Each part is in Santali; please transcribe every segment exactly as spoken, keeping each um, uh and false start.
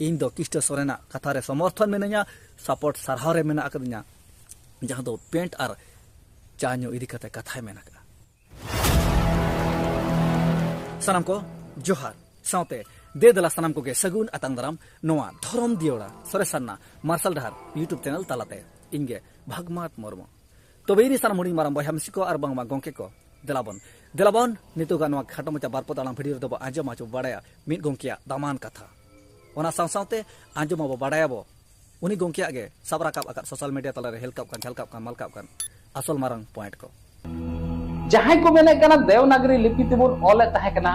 ᱤᱧ ᱫᱚ ᱠᱤᱥᱴᱚ ᱥᱚᱨᱮᱱᱟᱜ ᱠᱟᱛᱷᱟ ᱨᱮ ᱥᱚᱢᱚᱨᱛᱷᱚᱱ ᱢᱤᱱᱟᱹᱧᱟ, ᱥᱟᱯᱳᱨᱴ ᱥᱟᱨᱦᱟᱣ ᱨᱮ ᱢᱮᱱᱟᱜ ᱟᱠᱟᱫᱤᱧᱟ, ᱡᱟᱦᱟᱸ ᱫᱚ ᱯᱮᱱᱴ ᱟᱨ ᱪᱟ ᱧᱩ ᱤᱫᱤ ᱠᱟᱛᱮ ᱠᱟᱛᱷᱟᱭ ᱢᱮᱱ ᱟᱠᱟᱫᱼᱟ᱾ ᱥᱟᱱᱟᱢ ᱠᱚ ᱡᱚᱦᱟᱨ, ᱥᱟᱶᱛᱮ ᱫᱮ ᱫᱮᱞᱟ ᱥᱟᱱᱟᱢ ᱠᱚᱜᱮ ᱥᱟᱹᱜᱩᱱ ᱟᱛᱟᱝ ᱫᱟᱨᱟᱢ ᱱᱚᱣᱟ ᱫᱷᱚᱨᱚᱢ ᱫᱤᱭᱚᱲᱟ ᱥᱚᱨᱮᱥᱟᱱᱱᱟ ᱢᱟᱨᱥᱟᱞ ᱰᱟᱦᱟᱨ YouTube ᱪᱮᱱᱮᱞ ᱛᱟᱞᱟᱛᱮ᱾ ᱤᱧ ᱜᱮ ᱵᱷᱟᱜᱽᱢᱟᱛ ᱢᱩᱨᱢᱩ᱾ ᱛᱚᱵᱮ ᱤᱧ ᱥᱟᱱᱟᱢ ᱦᱩᱰᱤᱧ ᱢᱟᱨᱟᱝ ᱵᱚᱭᱦᱟ ᱢᱤᱥᱤ ᱠᱚ ᱟᱨ ᱵᱟᱝᱢᱟ ᱜᱚᱢᱠᱮ ᱠᱚ, ᱫᱮᱞᱟᱵᱚᱱ, ᱫᱮᱞᱟᱵᱚᱱ ᱱᱤᱛᱚᱜᱟᱜ ᱱᱚᱣᱟ ᱠᱷᱟᱴᱚ ᱢᱟᱪᱷᱟ ᱵᱟᱨ ᱯᱚᱫ ᱟᱲᱟᱝ ᱵᱷᱤᱰᱤᱭᱳ ᱨᱮᱫᱚ ᱵᱚ ᱟᱸᱡᱚᱢ ᱟᱪᱚ ᱵᱟᱲᱟᱭᱟ ᱢᱤᱫ ᱜᱚᱢᱠᱮᱭᱟᱜ ᱫᱟᱢᱟᱱ ᱠᱟᱛᱷᱟ᱾ ᱚᱱᱟ ᱥᱟᱶ ᱥᱟᱶᱛᱮ ᱟᱸᱡᱚᱢ ᱟᱵᱚ, ᱵᱟᱲᱟᱭᱟᱵᱚ ᱩᱱᱤ ᱜᱚᱢᱠᱮᱭᱟᱜ ᱜᱮ ᱥᱟᱵ ᱨᱟᱠᱟᱵ ᱟᱠᱟᱫ ᱥᱳᱥᱟᱞ ᱢᱤᱰᱤᱭᱟ ᱛᱟᱞᱟᱨᱮ ᱦᱮᱞᱠᱟᱣ ᱠᱟᱱ, ᱡᱷᱟᱞᱠᱟᱣ ᱠᱟᱱ, ᱢᱟᱞᱠᱟᱣ ᱠᱟᱱ ᱟᱥᱚᱞ ᱢᱟᱨᱟᱝ ᱯᱚᱭᱮᱱᱴ ᱠᱚ᱾ ᱡᱟᱦᱟᱸᱭ ᱠᱚ ᱢᱮᱱᱮᱫ ᱠᱟᱱᱟ ᱫᱮᱣᱱᱟᱜᱽᱨᱤ ᱞᱤᱯᱤ ᱛᱮᱵᱚᱱ ᱚᱞᱮᱫ ᱛᱟᱦᱮᱸ ᱠᱟᱱᱟ,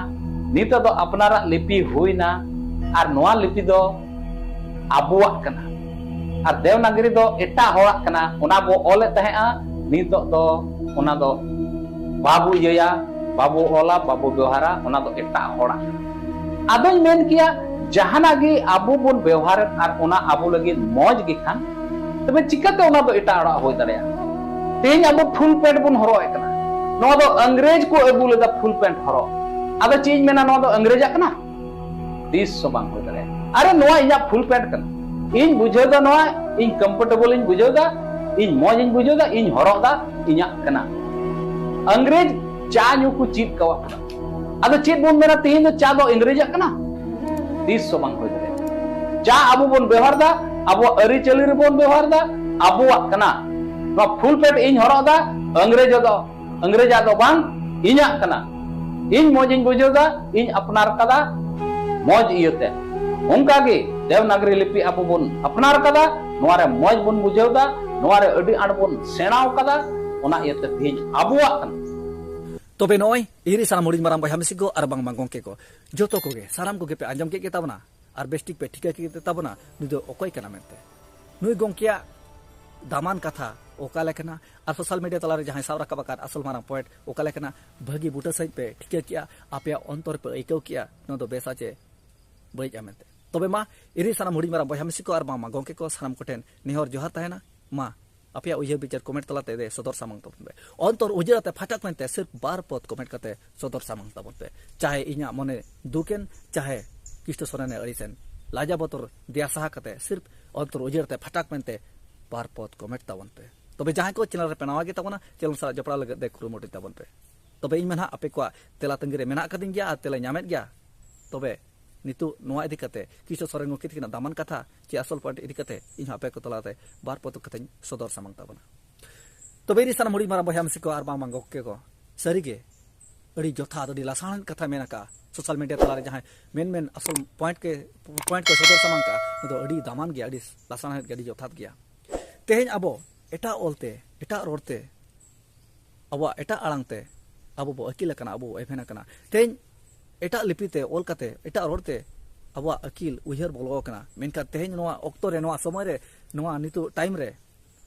ᱱᱤᱛᱚᱜ ᱫᱚ ᱟᱯᱱᱟᱨᱟᱜ ᱞᱤᱯᱤ ᱦᱩᱭᱱᱟ ᱟᱨ ᱱᱚᱣᱟ ᱞᱤᱯᱤ ᱫᱚ ᱟᱵᱚᱣᱟᱜ ᱠᱟᱱᱟ, ᱟᱨ ᱫᱮᱣᱱᱟᱜᱽᱨᱤ ᱫᱚ ᱮᱴᱟᱜ ᱦᱚᱲᱟᱜ ᱠᱟᱱᱟ, ᱚᱱᱟ ᱵᱚ ᱚᱞᱮᱫ ᱛᱟᱦᱮᱸᱜᱼᱟ, ᱱᱤᱛᱚᱜ ᱫᱚ ᱚᱱᱟ ᱫᱚ ᱵᱟᱵᱚ ᱤᱭᱟᱹᱭᱟ, ᱵᱟᱵᱚ ᱚᱞᱟ, ᱵᱟᱵᱚ ᱵᱮᱣᱦᱟᱨᱟ, ᱚᱱᱟ ᱫᱚ ᱮᱴᱟᱜ ᱦᱚᱲᱟᱜ ᱠᱟᱱᱟ᱾ ᱟᱫᱚᱧ ᱢᱮᱱ ᱠᱮᱭᱟ, ᱡᱟᱦᱟᱱᱟᱜ ᱜᱮ ᱟᱵᱚ ᱵᱚᱱ ᱵᱮᱣᱦᱟᱨᱮᱫ ᱟᱨ ᱚᱱᱟ ᱟᱵᱚ ᱞᱟᱹᱜᱤᱫ ᱢᱚᱡᱽ ᱜᱮ ᱠᱷᱟᱱ, ᱛᱚᱵᱮ ᱪᱤᱠᱟᱹᱛᱮ ᱚᱱᱟ ᱫᱚ ᱮᱴᱟᱜ ᱦᱚᱲᱟᱜ ᱦᱩᱭ ᱫᱟᱲᱮᱭᱟᱜᱼᱟ? ᱛᱮᱦᱮᱧ ᱟᱵᱚ ᱯᱷᱩᱞ ᱯᱮᱱᱴ ᱵᱚᱱ ᱦᱚᱨᱚᱜ ᱮᱫ ᱠᱟᱱᱟ, ᱱᱚᱣᱟ ᱫᱚ ᱤᱝᱨᱮᱡᱽ ᱠᱚ ᱟᱹᱜᱩ ᱞᱮᱫᱟ ᱯᱷᱩᱞ ᱯᱮᱱᱴ ᱦᱚᱨᱚᱜ᱾ ᱟᱫᱚ ᱪᱮᱫ ᱤᱧ ᱢᱮᱱᱟ, ᱱᱚᱣᱟ ᱫᱚ ᱤᱝᱨᱮᱡᱟᱜ ᱠᱟᱱᱟ? ᱛᱤᱥ ᱦᱚᱸ ᱵᱟᱝ ᱦᱩᱭ ᱫᱟᱲᱮᱭᱟᱜᱼᱟ᱾ ᱟᱨᱮ, ᱱᱚᱣᱟ ᱤᱧᱟᱹᱜ ᱯᱷᱩᱞ ᱯᱮᱱᱴ ᱠᱟᱱᱟ, ᱤᱧ ᱵᱩᱡᱷᱟᱹᱣ ᱫᱟ ᱱᱚᱣᱟ, ᱤᱧ ᱠᱚᱢᱯᱷᱚᱨᱴᱮᱵᱚᱞ ᱤᱧ ᱵᱩᱡᱷᱟᱹᱣ ᱫᱟ, ᱤᱧ ᱢᱚᱡᱽ ᱤᱧ ᱵᱩᱡᱷᱟᱹᱣ ᱫᱟ, ᱤᱧ ᱦᱚᱨᱚᱜ ᱫᱟ, ᱤᱧᱟᱹᱜ ᱠᱟᱱᱟ᱾ ᱤᱝᱨᱮᱡᱽ ᱪᱟ ᱧᱩ ᱠᱚ ᱪᱮᱫ ᱠᱟᱣᱟ ᱠᱟᱱᱟ᱾ ᱟᱫᱚ ᱪᱮᱫ ᱵᱚᱱ ᱢᱮᱱᱟ, ᱛᱮᱦᱮᱧ ᱫᱚ ᱪᱟ ᱫᱚ ᱤᱝᱨᱮᱡᱟᱜ ᱠᱟᱱᱟ? ᱛᱤᱥ ᱦᱚᱸ ᱵᱟᱝ ᱦᱩᱭ ᱫᱟᱲᱮᱭᱟᱜᱼᱟ᱾ ᱪᱟ ᱟᱵᱚ ᱵᱚᱱ ᱵᱮᱣᱦᱟᱨ ᱫᱟ, ᱟᱵᱚᱣᱟᱜ ᱟᱹᱨᱤᱪᱟᱹᱞᱤ ᱨᱮᱵᱚᱱ ᱵᱮᱣᱦᱟᱨ ᱫᱟ, ᱟᱵᱚᱣᱟᱜ ᱠᱟᱱᱟ᱾ ᱱᱚᱣᱟ ᱯᱷᱩᱞ ᱯᱮᱱᱴ ᱤᱧ ᱦᱚᱨᱚᱜ ᱫᱟ, ᱤᱝᱨᱮᱡᱽ ᱫᱚ, ᱤᱝᱨᱮᱡᱟᱜ ᱫᱚ ᱵᱟᱝ, ᱤᱧᱟᱹᱜ ᱠᱟᱱᱟ᱾ ᱤᱧ ᱢᱚᱡᱽ ᱤᱧ ᱵᱩᱡᱷᱟᱹᱣ ᱫᱟ, ᱤᱧ ᱟᱯᱱᱟᱨ ᱠᱟᱫᱟ ᱢᱚᱡᱽ ᱤᱭᱟᱹᱛᱮ᱾ ᱚᱱᱠᱟ ᱜᱮ ᱫᱮᱣᱱᱟᱜᱽᱨᱤ ᱞᱤᱯᱤ ᱟᱵᱚ ᱵᱚᱱ ᱟᱯᱱᱟᱨ ᱠᱟᱫᱟ, ᱱᱚᱣᱟ ᱨᱮ ᱢᱚᱡᱽ ᱵᱚᱱ ᱵᱩᱡᱷᱟᱹᱣ ᱫᱟ, ᱱᱚᱣᱟ ᱨᱮ ᱟᱹᱰᱤ ᱟᱸᱴ ᱵᱚᱱ ᱥᱮᱬᱟᱣ ᱠᱟᱫᱟ, ᱚᱱᱟ ᱤᱭᱟᱹᱛᱮ ᱛᱮᱦᱮᱧ ᱟᱵᱚᱣᱟᱜ ᱠᱟᱱᱟ᱾ ᱛᱚᱵᱮ ᱱᱚᱜᱼᱚᱭ ᱤᱧ ᱨᱮᱱ ᱥᱟᱱᱟᱢ ᱦᱩᱰᱤᱧ ᱢᱟᱨᱟᱝ ᱵᱚᱭᱦᱟ ᱢᱤᱥᱤ ᱠᱚ ᱟᱨ ᱵᱟᱝᱢᱟ ᱜᱚᱢᱠᱮ ᱠᱚ, ᱡᱚᱛᱚ ᱠᱚᱜᱮ, ᱥᱟᱱᱟᱢ ᱠᱚᱜᱮ ᱯᱮ ᱟᱸᱡᱚᱢ ᱠᱮᱫ ᱜᱮ ᱛᱟᱵᱚᱱᱟ ᱟᱨ ᱵᱮᱥ ᱴᱷᱤᱠ ᱯᱮ ᱴᱷᱤᱠᱟᱹ ᱠᱮᱫ ᱛᱟᱵᱚᱱᱟ ᱱᱩᱭ ᱫᱚ ᱚᱠᱚᱭ ᱠᱟᱱᱟ ᱢᱮᱱᱛᱮ᱾ ᱱᱩᱭ ᱜᱚᱢᱠᱮᱭᱟᱜ ᱫᱟᱢᱟᱱ ᱠᱟᱛᱷᱟ ᱚᱠᱟ ᱞᱮᱠᱟᱱᱟ ᱟᱨ ᱥᱳᱥᱟᱞ ᱢᱤᱰᱤᱭᱟ ᱛᱟᱞᱟᱨᱮ ᱡᱟᱦᱟᱸᱭ ᱥᱟᱵ ᱨᱟᱠᱟᱵ ᱟᱠᱟᱫ ᱟᱥᱚᱞ ᱢᱟᱨᱟᱝ ᱯᱚᱭᱮᱱᱴ ᱚᱠᱟ ᱞᱮᱠᱟᱱᱟ, ᱵᱷᱟᱹᱜᱤ ᱵᱩᱴᱟᱹ ᱥᱟᱺᱦᱤᱡ ᱯᱮ ᱴᱷᱤᱠᱟᱹ ᱠᱮᱜᱼᱟ, ᱟᱯᱮᱭᱟᱜ ᱚᱱᱛᱚᱨ ᱯᱮ ᱟᱹᱭᱠᱟᱹᱣ ᱠᱮᱜᱼᱟ, ᱱᱚᱣᱟ ᱫᱚ ᱵᱮᱥᱟ ᱪᱮ ᱵᱟᱹᱲᱤᱡᱼᱟ ᱢᱮᱱᱛᱮ᱾ ᱛᱚᱵᱮ ᱢᱟ, ᱤᱧ ᱨᱮᱱ ᱥᱟᱱᱟᱢ ᱦᱩᱰᱤᱧ ᱢᱟᱨᱟᱝ ᱵᱚᱭᱦᱟ ᱢᱤᱥᱤ ᱠᱚ ᱟᱨ ᱵᱟᱝᱢᱟ ᱜᱚᱢᱠᱮ ᱠᱚ, ᱥᱟᱱᱟᱢ ᱠᱚᱴᱷᱮᱱ ᱱᱮᱦᱚᱨ ᱡᱚᱦᱟᱨ ᱛᱟᱦᱮᱱᱟ᱾ ᱢᱟ, ᱟᱯᱮᱭᱟᱜ ᱩᱭᱦᱟᱹᱨ ᱵᱤᱪᱟᱹᱨ ᱠᱚᱢᱮᱱᱴ ᱛᱟᱞᱟᱛᱮ ᱫᱮ ᱥᱚᱫᱚᱨ ᱥᱟᱢᱟᱝ ᱛᱟᱵᱚᱱ ᱯᱮ᱾ ᱚᱱᱛᱚᱨ ᱩᱡᱟᱹᱲ ᱟᱛᱮ ᱯᱷᱟᱴᱟᱠ ᱢᱮᱱᱛᱮ ᱥᱤᱨᱯ ᱵᱟᱨ ᱯᱚᱫ ᱠᱚᱢᱮᱱᱴ ᱠᱟᱛᱮ ᱥᱚᱫᱚᱨ ᱥᱟᱢᱟᱝ ᱛᱟᱵᱚᱱ ᱯᱮ᱾ ᱪᱟᱦᱮ ᱤᱧᱟᱹᱜ ᱢᱚᱱᱮ ᱫᱩᱠᱮᱱ, ᱪᱟᱦᱮ ᱠᱤᱥᱴᱚ ᱥᱚᱨᱮᱱᱮ ᱟᱹᱲᱤᱥᱮᱱ, ᱞᱟᱡᱟ ᱵᱚᱛᱚᱨ ᱫᱮᱭᱟ ᱥᱟᱦᱟ ᱠᱟᱛᱮ ᱥᱤᱨᱯ ᱚᱱᱛᱚᱨ ᱩᱡᱟᱹᱲ ᱛᱮ ᱯᱷᱟᱴᱟᱠ ᱢᱮᱱᱛᱮ ᱵᱟᱨ ᱯᱚᱫ ᱠᱚᱢᱮᱱᱴ ᱛᱟᱵᱚᱱ ᱯᱮ᱾ ᱛᱚᱵᱮ ᱡᱟᱦᱟᱸᱭ ᱠᱚ ᱪᱮᱱᱮᱞ ᱨᱮ ᱯᱮ ᱱᱟᱣᱟ ᱜᱮ ᱛᱟᱵᱚᱱᱟ, ᱪᱮᱱᱮᱞ ᱥᱟᱞᱟᱜ ᱡᱚᱯᱲᱟᱣ ᱞᱟᱹᱜᱤᱫ ᱛᱮ ᱠᱩᱨᱩᱢᱩᱴᱩᱭ ᱛᱟᱵᱚᱱ ᱯᱮ᱾ ᱛᱚᱵᱮ ᱤᱧ ᱢᱟ ᱱᱟᱦᱟᱜ ᱟᱯᱮ ᱠᱚᱣᱟᱜ ᱛᱮᱞᱟ ᱛᱟᱺᱜᱤ ᱨᱮ ᱢᱮᱱᱟᱜ ᱟᱠᱟᱫᱤᱧ ᱜᱮᱭᱟ ᱟᱨ ᱛᱮᱞᱟ ᱧᱟᱢᱮᱫ ᱜᱮᱭᱟ᱾ ᱛᱚᱵᱮ ᱱᱤᱛᱚᱜ ᱱᱚᱣᱟ ᱤᱫᱤ ᱠᱟᱛᱮ ᱠᱤᱥᱳᱨ ᱥᱚᱨᱮᱱ ᱜᱚᱢᱠᱮ ᱛᱟᱹᱠᱤᱱᱟᱜ ᱫᱟᱢᱟᱱ ᱠᱟᱛᱷᱟ ᱪᱮ ᱟᱥᱚᱞ ᱯᱚᱭᱮᱱᱴ ᱤᱫᱤ ᱠᱟᱛᱮ ᱤᱧ ᱦᱚᱸ ᱟᱯᱮ ᱠᱚ ᱛᱟᱞᱟᱛᱮ ᱵᱟᱨ ᱯᱚᱛᱚᱵ ᱠᱟᱛᱷᱟᱧ ᱥᱚᱫᱚᱨ ᱥᱟᱢᱟᱝ ᱛᱟᱵᱚᱱᱟ᱾ ᱛᱚᱵᱮ ᱤᱧ ᱥᱟᱱᱟᱢ ᱦᱩᱰᱤᱧ ᱢᱟᱨᱟᱝ ᱵᱚᱭᱦᱟ ᱢᱤᱥᱤ ᱠᱚ ᱟᱨ ᱵᱟᱝ ᱵᱟᱝ ᱜᱚᱢᱠᱮ ᱠᱚ, ᱥᱟᱹᱨᱤᱜᱮ ᱟᱹᱰᱤ ᱡᱚᱛᱷᱟᱛ, ᱟᱹᱰᱤ ᱞᱟᱥᱟᱲᱦᱮᱫ ᱠᱟᱛᱷᱟ ᱢᱮᱱ ᱟᱠᱟᱫᱼᱟ᱾ ᱥᱳᱥᱟᱞ ᱢᱤᱰᱤᱭᱟ ᱛᱟᱞᱟᱨᱮ ᱡᱟᱦᱟᱸᱭ ᱢᱮᱱ ᱢᱮᱱ ᱟᱥᱚᱞ ᱯᱚᱭᱮᱱᱴ ᱠᱮ ᱯᱚᱭᱮᱱᱴ ᱠᱚ ᱥᱚᱫᱚᱨ ᱥᱟᱢᱟᱝ ᱠᱟᱜᱼᱟ, ᱚᱱᱟ ᱫᱚ ᱟᱹᱰᱤ ᱫᱟᱢᱟᱱ ᱜᱮᱭᱟ, ᱟᱹᱰᱤ ᱞᱟᱥᱟᱲᱦᱮᱫ ᱜᱮᱭᱟ, ᱟᱹᱰᱤ ᱡᱚᱛᱷᱟᱛ ᱜᱮᱭᱟ᱾ ᱛᱮᱦᱮᱧ ᱟᱵᱚ ᱮᱴᱟᱜ ᱚᱞᱛᱮ, ᱮᱴᱟᱜ ᱨᱚᱲᱛᱮ, ᱟᱵᱚᱣᱟᱜ ᱮᱴᱟᱜ ᱟᱲᱟᱝ ᱛᱮ ᱟᱵᱚ ᱵᱚ ᱟᱹᱠᱤᱞ ᱟᱠᱟᱱᱟ, ᱟᱵᱚ ᱵᱚ ᱮᱵᱷᱮᱱ ᱟᱠᱟᱱᱟ᱾ ᱛᱮᱦᱮᱧ ᱮᱴᱟᱜ ᱞᱤᱯᱤ ᱛᱮ ᱚᱞ ᱠᱟᱛᱮ, ᱮᱴᱟᱜ ᱨᱚᱲ ᱛᱮ ᱟᱵᱚᱣᱟᱜ ᱟᱹᱠᱤᱞ ᱩᱭᱦᱟᱹᱨ ᱵᱚᱞᱚ ᱟᱠᱟᱱᱟ᱾ ᱢᱮᱱᱠᱷᱟᱱ ᱛᱮᱦᱮᱧ ᱱᱚᱣᱟ ᱚᱠᱛᱚ ᱨᱮ, ᱱᱚᱣᱟ ᱥᱚᱢᱚᱭ ᱨᱮ, ᱱᱚᱣᱟ ᱱᱤᱛᱚᱜ ᱴᱟᱭᱤᱢ ᱨᱮ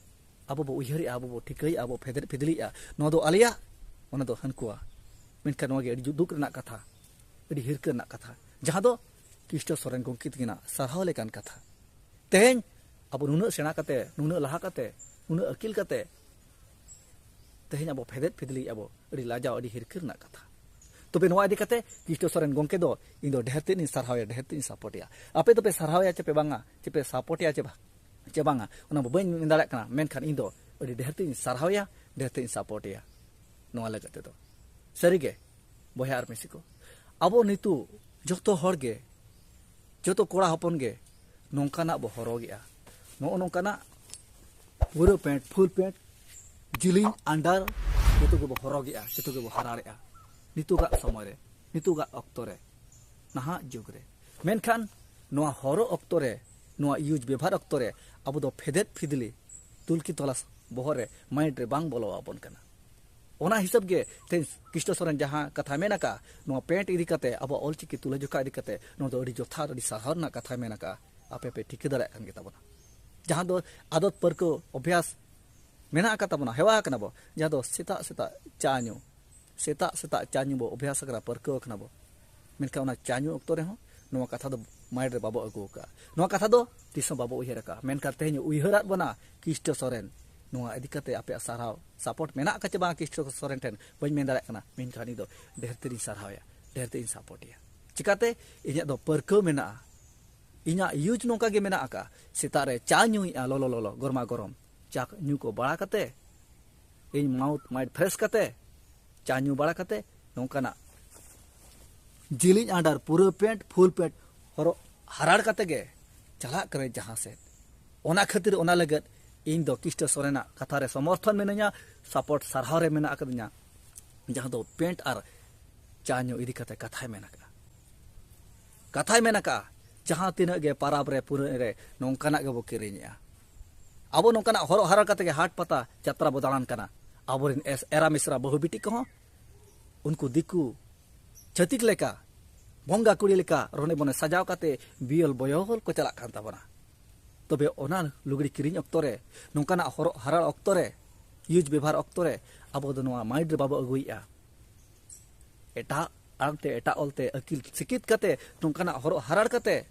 ᱟᱵᱚ ᱵᱚ ᱩᱭᱦᱟᱹᱨᱮᱜᱼᱟ, ᱟᱵᱚ ᱵᱚ ᱴᱷᱤᱠᱟᱹᱭᱮᱜᱼᱟ, ᱟᱵᱚ ᱯᱷᱮᱫᱮᱫ ᱯᱷᱤᱫᱽᱞᱤᱜᱼᱟ, ᱱᱚᱣᱟ ᱫᱚ ᱟᱞᱮᱭᱟᱜ, ᱚᱱᱟ ᱫᱚ ᱦᱟᱹᱱᱠᱩᱣᱟᱜ᱾ ᱢᱮᱱᱠᱷᱟᱱ ᱱᱚᱣᱟ ᱜᱮ ᱟᱹᱰᱤ ᱫᱩᱠ ᱨᱮᱱᱟᱜ ᱠᱟᱛᱷᱟ, ᱟᱹᱰᱤ ᱦᱤᱨᱠᱟᱹ ᱨᱮᱱᱟᱜ ᱠᱟᱛᱷᱟ, ᱡᱟᱦᱟᱸ ᱫᱚ ᱠᱨᱤᱥᱴᱚ ᱥᱚᱨᱮᱱ ᱜᱚᱢᱠᱮ ᱛᱟᱹᱠᱤᱱᱟᱜ ᱥᱟᱨᱦᱟᱣ ᱞᱮᱠᱟᱱ ᱠᱟᱛᱷᱟ᱾ ᱛᱮᱦᱮᱧ ᱟᱵᱚ ᱱᱩᱱᱟᱹᱜ ᱥᱮᱬᱟ ᱠᱟᱛᱮ, ᱱᱩᱱᱟᱹᱜ ᱞᱟᱦᱟ ᱠᱟᱛᱮ, ᱱᱩᱱᱟᱹᱜ ᱟᱹᱠᱤᱞ ᱠᱟᱛᱮ, ᱛᱮᱦᱮᱧ ᱟᱵᱚ ᱯᱷᱮᱫᱮᱫ ᱯᱷᱤᱫᱽᱞᱤ ᱟᱵᱚ, ᱟᱹᱰᱤ ᱞᱟᱡᱟᱣ, ᱟᱹᱰᱤ ᱦᱤᱨᱠᱟᱹ ᱨᱮᱱᱟᱜ ᱠᱟᱛᱷᱟ᱾ ᱛᱚᱵᱮ ᱱᱚᱣᱟ ᱤᱫᱤ ᱠᱟᱛᱮ ᱠᱨᱤᱥᱴᱚ ᱥᱚᱨᱮᱱ ᱜᱚᱢᱠᱮ ᱫᱚ ᱤᱧ ᱫᱚ ᱰᱷᱮᱨ ᱛᱮᱫ ᱤᱧ ᱥᱟᱨᱦᱟᱣᱮᱭᱟ, ᱰᱷᱮᱨ ᱛᱮᱫ ᱤᱧ ᱥᱟᱯᱳᱨᱴᱮᱭᱟ᱾ ᱟᱯᱮ ᱫᱚᱯᱮ ᱥᱟᱨᱦᱟᱣᱮᱭᱟ ᱪᱮ ᱯᱮ ᱵᱟᱝᱟ, ᱪᱮ ᱯᱮ ᱥᱟᱯᱳᱨᱴᱮᱭᱟ ᱪᱮ ᱵᱟ-, ᱪᱮ ᱵᱟᱝᱟ, ᱚᱱᱟ ᱵᱟᱹᱧ ᱢᱮᱱ ᱫᱟᱲᱮᱭᱟᱜ ᱠᱟᱱᱟ᱾ ᱢᱮᱱᱠᱷᱟᱱ ᱤᱧ ᱫᱚ ᱟᱹᱰᱤ ᱰᱷᱮᱨ ᱛᱮᱫ ᱤᱧ ᱥᱟᱨᱦᱟᱣᱮᱭᱟ, ᱰᱷᱮᱨ ᱛᱮᱫ ᱤᱧ ᱥᱟᱯᱳᱨᱴᱮᱭᱟ ᱱᱚᱣᱟ ᱞᱟᱹᱜᱤᱫ ᱛᱮᱫᱚ᱾ ᱥᱟᱹᱨᱤᱜᱮ ᱵᱚᱭᱦᱟ ᱟᱨ ᱢᱤᱥᱤ ᱠᱚ, ᱟᱵᱚ ᱱᱤᱛᱚᱜ ᱡᱚᱛᱚ ᱦᱚᱲ ᱜᱮ, ᱡᱚᱛᱚ ᱠᱚᱲᱟ ᱦᱚᱯᱚᱱ ᱜᱮ ᱱᱚᱝᱠᱟᱱᱟᱜ ᱵᱚ ᱦᱚᱨᱚᱜᱮᱜᱼᱟ᱾ ᱱᱚᱜᱼᱚ ᱱᱚᱝᱠᱟᱱᱟᱜ ᱯᱩᱨᱟᱹ ᱯᱮᱱᱴ, ᱯᱷᱩᱞ ᱯᱮᱱᱴ, ᱡᱤᱞᱤᱧ ᱟᱱᱰᱟᱨ, ᱡᱚᱛᱚ ᱜᱮᱵᱚ ᱦᱚᱨᱚᱜᱮᱜᱼᱟ, ᱡᱚᱛᱚ ᱜᱮᱵᱚ ᱦᱟᱨᱟᱲᱮᱜᱼᱟ ᱱᱤᱛᱚᱜᱟᱜ ᱥᱚᱢᱚᱭ ᱨᱮ, ᱱᱤᱛᱚᱜᱟᱜ ᱚᱠᱛᱚ ᱨᱮ, ᱱᱟᱦᱟᱜ ᱡᱩᱜᱽ ᱨᱮ᱾ ᱢᱮᱱᱠᱷᱟᱱ ᱱᱚᱣᱟ ᱦᱚᱨᱚᱜ ᱚᱠᱛᱚ ᱨᱮ, ᱱᱚᱣᱟ ᱤᱭᱩᱡᱽ ᱵᱮᱵᱷᱟᱨ ᱚᱠᱛᱚ ᱨᱮ ᱟᱵᱚ ᱫᱚ ᱯᱷᱮᱫᱮᱫ ᱯᱷᱤᱫᱽᱞᱤ, ᱛᱩᱞᱠᱤ ᱛᱚᱞᱟᱥ ᱵᱚᱦᱚᱜ ᱨᱮ, ᱢᱟᱭᱤᱱᱰ ᱨᱮ ᱵᱟᱝ ᱵᱚᱞᱚ ᱟᱵᱚᱱ ᱠᱟᱱᱟ᱾ ᱚᱱᱟ ᱦᱤᱥᱟᱹᱵ ᱜᱮ ᱛᱮᱦᱮᱧ ᱠᱨᱤᱥᱴᱚ ᱥᱚᱨᱮᱱ ᱡᱟᱦᱟᱸ ᱠᱟᱛᱷᱟ ᱢᱮᱱ ᱟᱠᱟᱫᱼᱟ, ᱱᱚᱣᱟ ᱯᱮᱱᱴ ᱤᱫᱤ ᱠᱟᱛᱮ, ᱟᱵᱚᱣᱟᱜ ᱚᱞᱪᱤᱠᱤ ᱛᱩᱞᱟᱹᱡᱚᱠᱷᱟ ᱤᱫᱤ ᱠᱟᱛᱮ, ᱱᱚᱣᱟ ᱫᱚ ᱟᱹᱰᱤ ᱡᱚᱛᱷᱟᱛ, ᱟᱹᱰᱤ ᱥᱟᱨᱦᱟᱣ ᱨᱮᱱᱟᱜ ᱠᱟᱛᱷᱟᱭ ᱢᱮᱱ ᱟᱠᱟᱫᱼᱟ᱾ ᱟᱯᱮ ᱯᱮ ᱴᱷᱤᱠᱟᱹ ᱫᱟᱲᱮᱭᱟᱜ ᱠᱟᱱ ᱜᱮ ᱛᱟᱵᱚᱱᱟ, ᱡᱟᱦᱟᱸ ᱫᱚ ᱟᱫᱚᱛ ᱯᱟᱹᱨᱠᱟᱹᱣ ᱚᱵᱷᱭᱟᱥ ᱢᱮᱱᱟᱜ ᱟᱠᱟᱫ ᱛᱟᱵᱚᱱᱟ, ᱦᱮᱣᱟ ᱟᱠᱟᱱᱟ ᱵᱚ, ᱡᱟᱦᱟᱸ ᱫᱚ ᱥᱮᱛᱟᱜ ᱥᱮᱛᱟᱜ ᱪᱟ ᱧᱩ, ᱥᱮᱛᱟᱜ ᱥᱮᱛᱟᱜ ᱪᱟ ᱧᱩ ᱵᱚ ᱚᱵᱷᱭᱟᱥ ᱟᱠᱟᱱᱟ, ᱯᱟᱹᱨᱠᱟᱹᱣ ᱟᱠᱟᱱᱟ ᱵᱚ᱾ ᱢᱮᱱᱠᱷᱟᱱ ᱚᱱᱟ ᱪᱟ ᱧᱩ ᱚᱠᱛᱚ ᱨᱮᱦᱚᱸ ᱱᱚᱣᱟ ᱠᱟᱛᱷᱟ ᱫᱚ ᱢᱟᱭᱤᱱᱰ ᱨᱮ ᱵᱟᱵᱚ ᱟᱹᱜᱩ ᱟᱠᱟᱫᱼᱟ, ᱱᱚᱣᱟ ᱠᱟᱛᱷᱟ ᱫᱚ ᱛᱤᱥ ᱦᱚᱸ ᱵᱟᱵᱚ ᱩᱭᱦᱟᱹᱨ ᱟᱠᱟᱫᱼᱟ᱾ ᱢᱮᱱᱠᱷᱟᱱ ᱛᱮᱦᱮᱧ ᱩᱭᱦᱟᱹᱨᱟᱫ ᱵᱚᱱᱟ ᱠᱨᱤᱥᱴᱚ ᱥᱚᱨᱮᱱ, ᱱᱚᱣᱟ ᱤᱫᱤ ᱠᱟᱛᱮ ᱟᱯᱮᱭᱟᱜ ᱥᱟᱨᱦᱟᱣ, ᱥᱟᱯᱳᱨᱴ ᱢᱮᱱᱟᱜ ᱟᱠᱟᱫ ᱪᱮ ᱵᱟᱝ ᱠᱨᱤᱥᱴᱚ ᱥᱚᱨᱮᱱ ᱴᱷᱮᱱ ᱵᱟᱹᱧ ᱢᱮᱱ ᱫᱟᱲᱮᱭᱟᱜ ᱠᱟᱱᱟ, ᱢᱮᱱᱠᱷᱟᱱ ᱤᱧ ᱫᱚ ᱰᱷᱮᱨ ᱛᱮᱫ ᱤᱧ ᱥᱟᱨᱦᱟᱣᱮᱭᱟ, ᱰᱷᱮᱨ ᱛᱮᱫ ᱤᱧ ᱥᱟᱯᱳᱨᱴᱮᱭᱟ᱾ ᱪᱤᱠᱟᱛᱮ? ᱤᱧᱟᱹᱜ ᱫᱚ ᱯᱟᱹᱨᱠᱟᱹᱣ ᱢᱮᱱᱟᱜᱼᱟ, ᱤᱧᱟᱹᱜ ᱤᱭᱩᱡᱽ ᱱᱚᱝᱠᱟ ᱜᱮ ᱢᱮᱱᱟᱜ ᱟᱠᱟᱫ, ᱥᱮᱛᱟᱜ ᱨᱮ ᱪᱟ ᱧᱩᱭᱮᱫᱼᱟ, ᱞᱚᱞᱚ ᱞᱚᱞᱚ ᱜᱚᱨᱢᱟ ᱜᱚᱨᱚᱢ ᱪᱟ ᱧᱩ ᱠᱚ ᱵᱟᱲᱟ ᱠᱟᱛᱮ, ᱤᱧ ᱢᱟᱣᱩᱛᱷ ᱢᱟᱭᱤᱱᱰ ᱯᱷᱨᱮᱥ ᱠᱟᱛᱮ, ᱪᱟ ᱧᱩ ᱵᱟᱲᱟ ᱠᱟᱛᱮ, ᱱᱚᱝᱠᱟᱱᱟᱜ ᱡᱤᱞᱤᱧ ᱟᱱᱰᱟᱨ, ᱯᱩᱨᱟᱹ ᱯᱮᱱᱴ, ᱯᱷᱩᱞ ᱯᱮᱱᱴ ᱦᱚᱨᱚᱜ ᱦᱟᱨᱟᱲ ᱠᱟᱛᱮ ᱜᱮ ᱪᱟᱞᱟᱜ ᱠᱟᱹᱱᱟᱹᱧ ᱡᱟᱦᱟᱸ ᱥᱮᱫ᱾ ᱚᱱᱟ ᱠᱷᱟᱹᱛᱤᱨ, ᱚᱱᱟ ᱞᱟᱹᱜᱤᱫ ᱤᱧ ᱫᱚ ᱠᱤᱥᱴᱚ ᱥᱚᱨᱮᱱᱟᱜ ᱠᱟᱛᱷᱟ ᱨᱮ ᱥᱚᱢᱚᱨᱛᱷᱚᱱ ᱢᱤᱱᱟᱹᱧᱟ, ᱥᱟᱯᱳᱨᱴ, ᱥᱟᱨᱦᱟᱣ ᱨᱮ ᱢᱮᱱᱟᱜ ᱟᱠᱟᱫᱤᱧᱟ, ᱡᱟᱦᱟᱸ ᱫᱚ ᱯᱮᱱᱴ ᱟᱨ ᱪᱟ ᱧᱩ ᱤᱫᱤ ᱠᱟᱛᱮ ᱠᱟᱛᱷᱟᱭ ᱢᱮᱱ ᱟᱠᱟᱫᱼᱟ᱾ ᱠᱟᱛᱷᱟᱭ ᱢᱮᱱ ᱟᱠᱟᱫᱼᱟ, ᱡᱟᱦᱟᱸ ᱛᱤᱱᱟᱹᱜ ᱜᱮ ᱯᱟᱨᱟᱵᱽ ᱨᱮ, ᱯᱩᱱᱟᱹᱭ ᱨᱮ ᱱᱚᱝᱠᱟᱱᱟᱜ ᱜᱮᱵᱚ ᱠᱤᱨᱤᱧᱮᱜᱼᱟ᱾ ᱟᱵᱚ ᱱᱚᱝᱠᱟᱱᱟᱜ ᱦᱚᱨᱚᱜ ᱦᱟᱨᱟ ᱠᱟᱛᱮ ᱜᱮ ᱦᱟᱴ ᱯᱟᱛᱟ ᱡᱟᱛᱨᱟ ᱵᱚ ᱫᱟᱬᱟᱱ ᱠᱟᱱᱟ᱾ ᱟᱵᱚᱨᱮᱱ ᱮᱥ-, ᱮᱨᱟ ᱢᱤᱥᱨᱟ ᱵᱟᱹᱦᱩ ᱵᱤᱴᱤ ᱠᱚᱦᱚᱸ ᱩᱱᱠᱩ ᱫᱤᱠᱩ ᱪᱷᱟᱹᱛᱤᱠ ᱞᱮᱠᱟ, ᱵᱚᱸᱜᱟ ᱠᱩᱲᱤ ᱞᱮᱠᱟ ᱨᱚᱱᱮ ᱵᱚᱱᱮ ᱥᱟᱡᱟᱣ ᱠᱟᱛᱮ ᱵᱤᱭᱚᱞ ᱵᱚᱭᱚᱞ ᱠᱚ ᱪᱟᱞᱟᱜ ᱠᱟᱱ ᱛᱟᱵᱚᱱᱟ᱾ ᱛᱚᱵᱮ ᱚᱱᱟ ᱞᱩᱜᱽᱲᱤ ᱠᱤᱨᱤᱧ ᱚᱠᱛᱚ ᱨᱮ, ᱱᱚᱝᱠᱟᱱᱟᱜ ᱦᱚᱨᱚᱜ ᱦᱟᱨᱟᱲ ᱚᱠᱛᱚ ᱨᱮ, ᱤᱭᱩᱡᱽ ᱵᱮᱵᱷᱟᱨ ᱚᱠᱛᱚ ᱨᱮ, ᱟᱵᱚ ᱫᱚ ᱱᱚᱣᱟ ᱢᱟᱭᱤᱱᱰ ᱨᱮ ᱵᱟᱵᱚ ᱟᱹᱜᱩᱭᱮᱫᱼᱟ᱾ ᱮᱴᱟᱜ ᱟᱲᱟᱝ ᱛᱮ, ᱮᱴᱟᱜ ᱚᱞ ᱛᱮ ᱟᱹᱠᱤᱞ ᱥᱤᱠᱤᱛ ᱠᱟᱛᱮ, ᱱᱚᱝᱠᱟᱱᱟᱜ ᱦᱚᱨᱚᱜ ᱦᱟᱨᱟᱲ ᱠᱟᱛᱮ,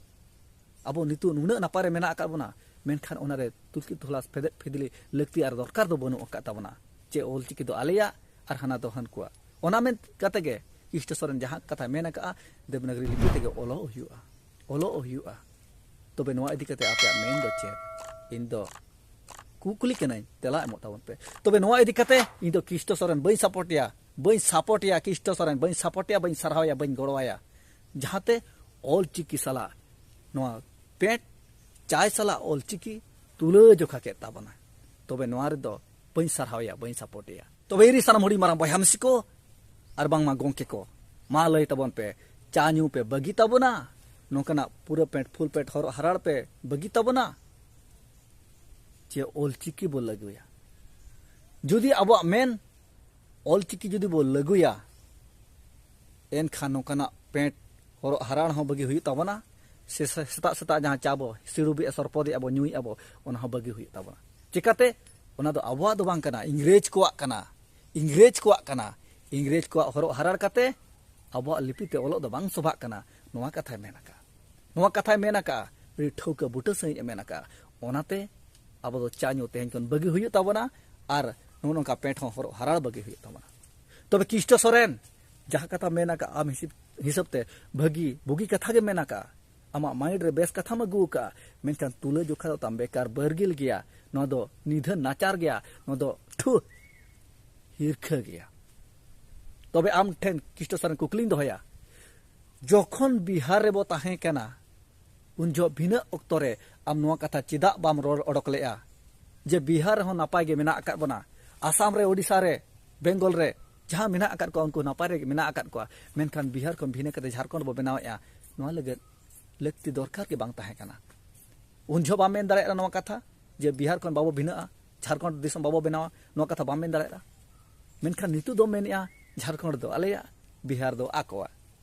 ᱟᱵᱚ ᱱᱤᱛᱚᱜ ᱱᱩᱱᱟᱹᱜ ᱱᱟᱯᱟᱭ ᱨᱮ ᱢᱮᱱᱟᱜ ᱟᱠᱟᱫ ᱵᱚᱱᱟ, ᱢᱮᱱᱠᱷᱟᱱ ᱚᱱᱟᱨᱮ ᱛᱩᱞᱠᱤ ᱛᱚᱞᱟᱥ ᱯᱷᱮᱫᱮᱫ ᱯᱷᱤᱫᱽᱞᱤ ᱞᱟᱹᱠᱛᱤ ᱟᱨ ᱫᱚᱨᱠᱟᱨ ᱫᱚ ᱵᱟᱹᱱᱩᱜ ᱟᱠᱟᱫ ᱛᱟᱵᱚᱱᱟ᱾ ᱪᱮ ᱚᱞ ᱪᱤᱠᱤ ᱫᱚ ᱟᱞᱮᱭᱟᱜ ᱟᱨ ᱦᱟᱱᱟ ᱫᱚ ᱦᱟᱹᱱᱠᱩᱣᱟᱜ᱾ ᱚᱱᱟ ᱢᱮᱱ ᱠᱟᱛᱮ ᱜᱮ ᱠᱨᱤᱥᱴᱚ ᱥᱚᱨᱮᱱ ᱡᱟᱦᱟᱸ ᱠᱟᱛᱷᱟ ᱢᱮᱱ ᱟᱠᱟᱫᱼᱟ, ᱫᱮᱵᱽᱱᱟᱜᱽᱨᱤ ᱞᱤᱯᱤ ᱛᱮᱜᱮ ᱚᱞᱚᱜ ᱦᱩᱭᱩᱜᱼᱟ, ᱚᱞᱚᱜ ᱦᱩᱭᱩᱜᱼᱟ᱾ ᱛᱚᱵᱮ ᱱᱚᱣᱟ ᱤᱫᱤ ᱠᱟᱛᱮ ᱟᱯᱮᱭᱟᱜ ᱢᱮᱱ ᱫᱚ ᱪᱮᱫ? ᱤᱧ ᱫᱚ ᱠᱩᱠᱞᱤ ᱠᱟᱹᱱᱟᱹᱧ, ᱛᱮᱞᱟ ᱮᱢᱚᱜ ᱛᱟᱵᱚᱱ ᱯᱮ᱾ ᱛᱚᱵᱮ ᱱᱚᱣᱟ ᱤᱫᱤ ᱠᱟᱛᱮ ᱤᱧ ᱫᱚ ᱠᱨᱤᱥᱴᱚ ᱥᱚᱨᱮᱱ ᱵᱟᱹᱧ ᱥᱟᱯᱳᱨᱴᱮᱭᱟ, ᱵᱟᱹᱧ ᱥᱟᱯᱳᱨᱴᱮᱭᱟ ᱠᱨᱤᱥᱴᱚ ᱥᱚᱨᱮᱱ, ᱵᱟᱹᱧ ᱥᱟᱯᱳᱨᱴᱮᱭᱟ, ᱵᱟᱹᱧ ᱥᱟᱨᱦᱟᱣᱮᱭᱟ, ᱵᱟᱹᱧ ᱜᱚᱲᱚᱣᱟᱭᱟ, ᱡᱟᱦᱟᱸᱛᱮ ᱚᱞ ᱪᱤᱠᱤ ᱥᱟᱞᱟᱜ ᱱᱚᱣᱟ ᱯᱮᱸᱴ ᱪᱟᱭ ᱥᱟᱞᱟᱜ ᱚᱞ ᱪᱤᱠᱤ ᱛᱩᱞᱟᱹ ᱡᱚᱠᱷᱟ ᱠᱮᱫ ᱛᱟᱵᱚᱱᱟ᱾ ᱛᱚᱵᱮ ᱱᱚᱣᱟ ᱨᱮᱫᱚ ᱵᱟᱹᱧ ᱥᱟᱨᱦᱟᱣᱮᱭᱟ, ᱵᱟᱹᱧ ᱥᱟᱯᱳᱨᱴᱮᱭᱟ᱾ ᱛᱚᱵᱮ ᱤᱧ ᱨᱮᱱ ᱥᱟᱱᱟᱢ ᱦᱩᱰᱤᱧ ᱢᱟᱨᱟᱝ ᱵᱚᱭᱦᱟ ᱢᱤᱥᱤ ᱠᱚ ᱟᱨ ᱵᱟᱝᱢᱟ ᱜᱚᱢᱠᱮ ᱠᱚ, ᱢᱟ ᱞᱟᱹᱭ ᱛᱟᱵᱚᱱ ᱯᱮ, ᱪᱟ ᱧᱩ ᱯᱮ ᱵᱟᱹᱜᱤ ᱛᱟᱵᱚᱱᱟ, ᱱᱚᱝᱠᱟᱱᱟᱜ ᱯᱩᱨᱟᱹ ᱯᱮᱸᱴ ᱯᱷᱩᱞ ᱯᱮᱸᱴ ᱦᱚᱨᱚᱜ ᱦᱟᱨᱟᱲ ᱯᱮ ᱵᱟᱹᱜᱤ ᱛᱟᱵᱚᱱᱟ, ᱪᱮ ᱚᱞ ᱪᱤᱠᱤ ᱵᱚ ᱞᱟᱹᱜᱩᱭᱟ? ᱡᱩᱫᱤ ᱟᱵᱚᱣᱟᱜ ᱢᱮᱱ ᱚᱞ ᱪᱤᱠᱤ ᱡᱩᱫᱤ ᱵᱚ ᱞᱟᱹᱜᱩᱭᱟ, ᱮᱱᱠᱷᱟᱱ ᱱᱚᱝᱠᱟᱱᱟᱜ ᱯᱮᱸᱴ ᱦᱚᱨᱚᱜ ᱦᱟᱨᱟᱲ ᱦᱚᱸ ᱵᱟᱹᱜᱤ ᱦᱩᱭᱩᱜ ᱛᱟᱵᱚᱱᱟ, ᱥᱮ ᱥᱮ-, ᱥᱮᱛᱟᱜ ᱥᱮᱛᱟᱜ ᱡᱟᱦᱟᱸ ᱪᱟ ᱵᱚ ᱥᱤᱲᱩᱵᱮᱜᱼᱟ, ᱥᱚᱨᱯᱚᱫᱮᱜᱼᱟ ᱵᱚ, ᱧᱩᱭᱮᱜᱼᱟ ᱵᱚ, ᱚᱱᱟ ᱦᱚᱸ ᱵᱟᱹᱜᱤ ᱦᱩᱭᱩᱜ ᱛᱟᱵᱚᱱᱟ᱾ ᱪᱮᱠᱟᱛᱮ? ᱚᱱᱟ ᱫᱚ ᱟᱵᱚᱣᱟᱜ ᱫᱚ ᱵᱟᱝ ᱠᱟᱱᱟ, ᱤᱝᱨᱮᱡᱽ ᱠᱚᱣᱟᱜ ᱠᱟᱱᱟ᱾ ᱤᱝᱨᱮᱡᱽ ᱠᱚᱣᱟᱜ ᱦᱚᱨᱚᱜ ᱦᱟᱨᱟᱲ ᱠᱟᱛᱮ ᱟᱵᱚᱣᱟᱜ ᱞᱤᱯᱤ ᱛᱮ ᱚᱞᱚᱜ ᱫᱚ ᱵᱟᱝ ᱥᱚᱵᱷᱟᱜ ᱠᱟᱱᱟ᱾ ᱱᱚᱣᱟ ᱠᱟᱛᱷᱟᱭ ᱢᱮᱱ ᱟᱠᱟᱫᱼᱟ, ᱱᱚᱣᱟ ᱠᱟᱛᱷᱟᱭ ᱢᱮᱱ ᱟᱠᱟᱫᱼᱟ, ᱟᱹᱰᱤ ᱴᱷᱟᱹᱣᱠᱟᱹ ᱵᱩᱴᱟᱹ ᱥᱟᱺᱦᱤᱡ ᱮ ᱢᱮᱱ ᱟᱠᱟᱫᱼᱟ᱾ ᱚᱱᱟᱛᱮ ᱟᱵᱚ ᱫᱚ ᱪᱟ ᱧᱩ ᱛᱮᱦᱮᱧ ᱠᱷᱚᱱ ᱵᱟᱹᱜᱤ ᱦᱩᱭᱩᱜ ᱛᱟᱵᱚᱱᱟ ᱟᱨ ᱱᱚᱜᱼᱚ ᱱᱚᱝᱠᱟ ᱯᱮᱸᱴ ᱦᱚᱸ ᱦᱚᱨᱚᱜ ᱦᱟᱨᱟᱲ ᱵᱟᱹᱜᱤ ᱦᱩᱭᱩᱜ ᱛᱟᱵᱚᱱᱟ᱾ ᱛᱚᱵᱮ ᱠᱨᱤᱥᱴᱚ ᱥᱚᱨᱮᱱ ᱡᱟᱦᱟᱸ ᱠᱟᱛᱷᱟ ᱢᱮᱱ ᱟᱠᱟᱫᱼᱟ, ᱟᱢ ᱦᱤᱥᱟᱹᱵ, ᱦᱤᱥᱟᱹᱵ ᱛᱮ ᱵᱷᱟᱹᱜᱤ, ᱵᱩᱜᱤ ᱠᱟᱛᱷᱟ ᱜᱮ ᱢᱮᱱ ᱟᱠᱟᱫᱼᱟ᱾ ᱟᱢᱟᱜ ᱢᱟᱭᱤᱱᱰ ᱨᱮ ᱵᱮᱥ ᱠᱟᱛᱷᱟᱢ ᱟᱹᱜᱩ ᱟᱠᱟᱫᱼᱟ, ᱢᱮᱱᱠᱷᱟᱱ ᱛᱩᱞᱟᱹ ᱡᱚᱠᱷᱟ ᱫᱚ ᱛᱟᱢ ᱵᱮᱠᱟᱨ ᱵᱟᱹᱨᱜᱤᱞ ᱜᱮᱭᱟ᱾ ᱱᱚᱣᱟ ᱫᱚ ᱱᱤᱫᱷᱟᱹᱱ ᱱᱟᱪᱟᱨ ᱜᱮᱭᱟ, ᱱᱚᱣᱟ ᱫᱚ ᱴᱷᱩ ᱦᱤᱨᱠᱷᱟᱹ ᱜᱮᱭᱟ᱾ ᱛᱚᱵᱮ ᱟᱢ ᱴᱷᱮᱱ ᱠᱷᱤᱥᱴᱚ ᱥᱟᱨᱮᱱ ᱠᱩᱠᱞᱤᱧ ᱫᱚᱦᱚᱭᱟ, ᱡᱚᱠᱷᱚᱱ ᱵᱤᱦᱟᱨ ᱨᱮᱵᱚ ᱛᱟᱦᱮᱸ ᱠᱟᱱᱟ, ᱩᱱ ᱡᱚᱦᱚᱜ ᱵᱷᱤᱱᱟᱹ ᱚᱠᱛᱚ ᱨᱮ ᱟᱢ ᱱᱚᱣᱟ ᱠᱟᱛᱷᱟ ᱪᱮᱫᱟᱜ ᱵᱟᱢ ᱨᱚᱲ ᱚᱰᱚᱠ ᱞᱮᱜᱼᱟ ᱡᱮ ᱵᱤᱦᱟᱨ ᱨᱮᱦᱚᱸ ᱱᱟᱯᱟᱭ ᱜᱮ ᱢᱮᱱᱟᱜ ᱟᱠᱟᱫ ᱵᱚᱱᱟ, ᱟᱥᱟᱢ ᱨᱮ, ᱳᱰᱤᱥᱟ ᱨᱮ, ᱵᱮᱝᱜᱚᱞ ᱨᱮ ᱡᱟᱦᱟᱸ ᱢᱮᱱᱟᱜ ᱟᱠᱟᱫ ᱠᱚᱣᱟ, ᱩᱱᱠᱩ ᱱᱟᱯᱟᱭ ᱨᱮ ᱢᱮᱱᱟᱜ ᱟᱠᱟᱫ ᱠᱚᱣᱟ, ᱢᱮᱱᱠᱷᱟᱱ ᱵᱤᱦᱟᱨ ᱠᱷᱚᱱ ᱵᱷᱤᱱᱟᱹ ᱠᱟᱛᱮ ᱡᱷᱟᱲᱠᱷᱚᱸᱰ ᱵᱚ ᱵᱮᱱᱟᱣᱮᱫᱼᱟ? ᱱᱚᱣᱟ ᱞᱟᱹᱜᱤᱫ ᱞᱟᱹᱠᱛᱤ ᱫᱚᱨᱠᱟᱨ ᱜᱮ ᱵᱟᱝ ᱛᱟᱦᱮᱸ ᱠᱟᱱᱟ᱾ ᱩᱱ ᱡᱚᱦᱚᱜ ᱵᱟᱢ ᱢᱮᱱ ᱫᱟᱲᱮᱭᱟᱜ ᱠᱟᱱᱟ ᱱᱚᱣᱟ ᱠᱟᱛᱷᱟ ᱡᱮ ᱵᱤᱦᱟᱨ ᱠᱷᱚᱱ ᱵᱟᱵᱚ ᱵᱷᱤᱱᱟᱹᱜᱼᱟ, ᱡᱷᱟᱲᱠᱷᱚᱸᱰ ᱫᱤᱥᱚᱢ ᱵᱟᱵᱚ ᱵᱮᱱᱟᱣᱟ, ᱱᱚᱣᱟ ᱠᱟᱛᱷᱟ ᱵᱟᱢ ᱢᱮᱱ ᱫᱟᱲᱮᱭᱟᱜᱼᱟ᱾ ᱢᱮᱱᱠᱷᱟᱱ ᱱᱤᱛᱚᱜ ᱫᱚᱢ ᱢᱮᱱᱮᱫᱼᱟ ᱡᱷᱟᱲᱠᱷᱚᱸᱰ ᱫᱚ ᱟᱞᱮᱭᱟᱜ, ᱵᱤᱦᱟᱨ ᱫᱚ ᱟᱠᱚᱣᱟᱜ᱾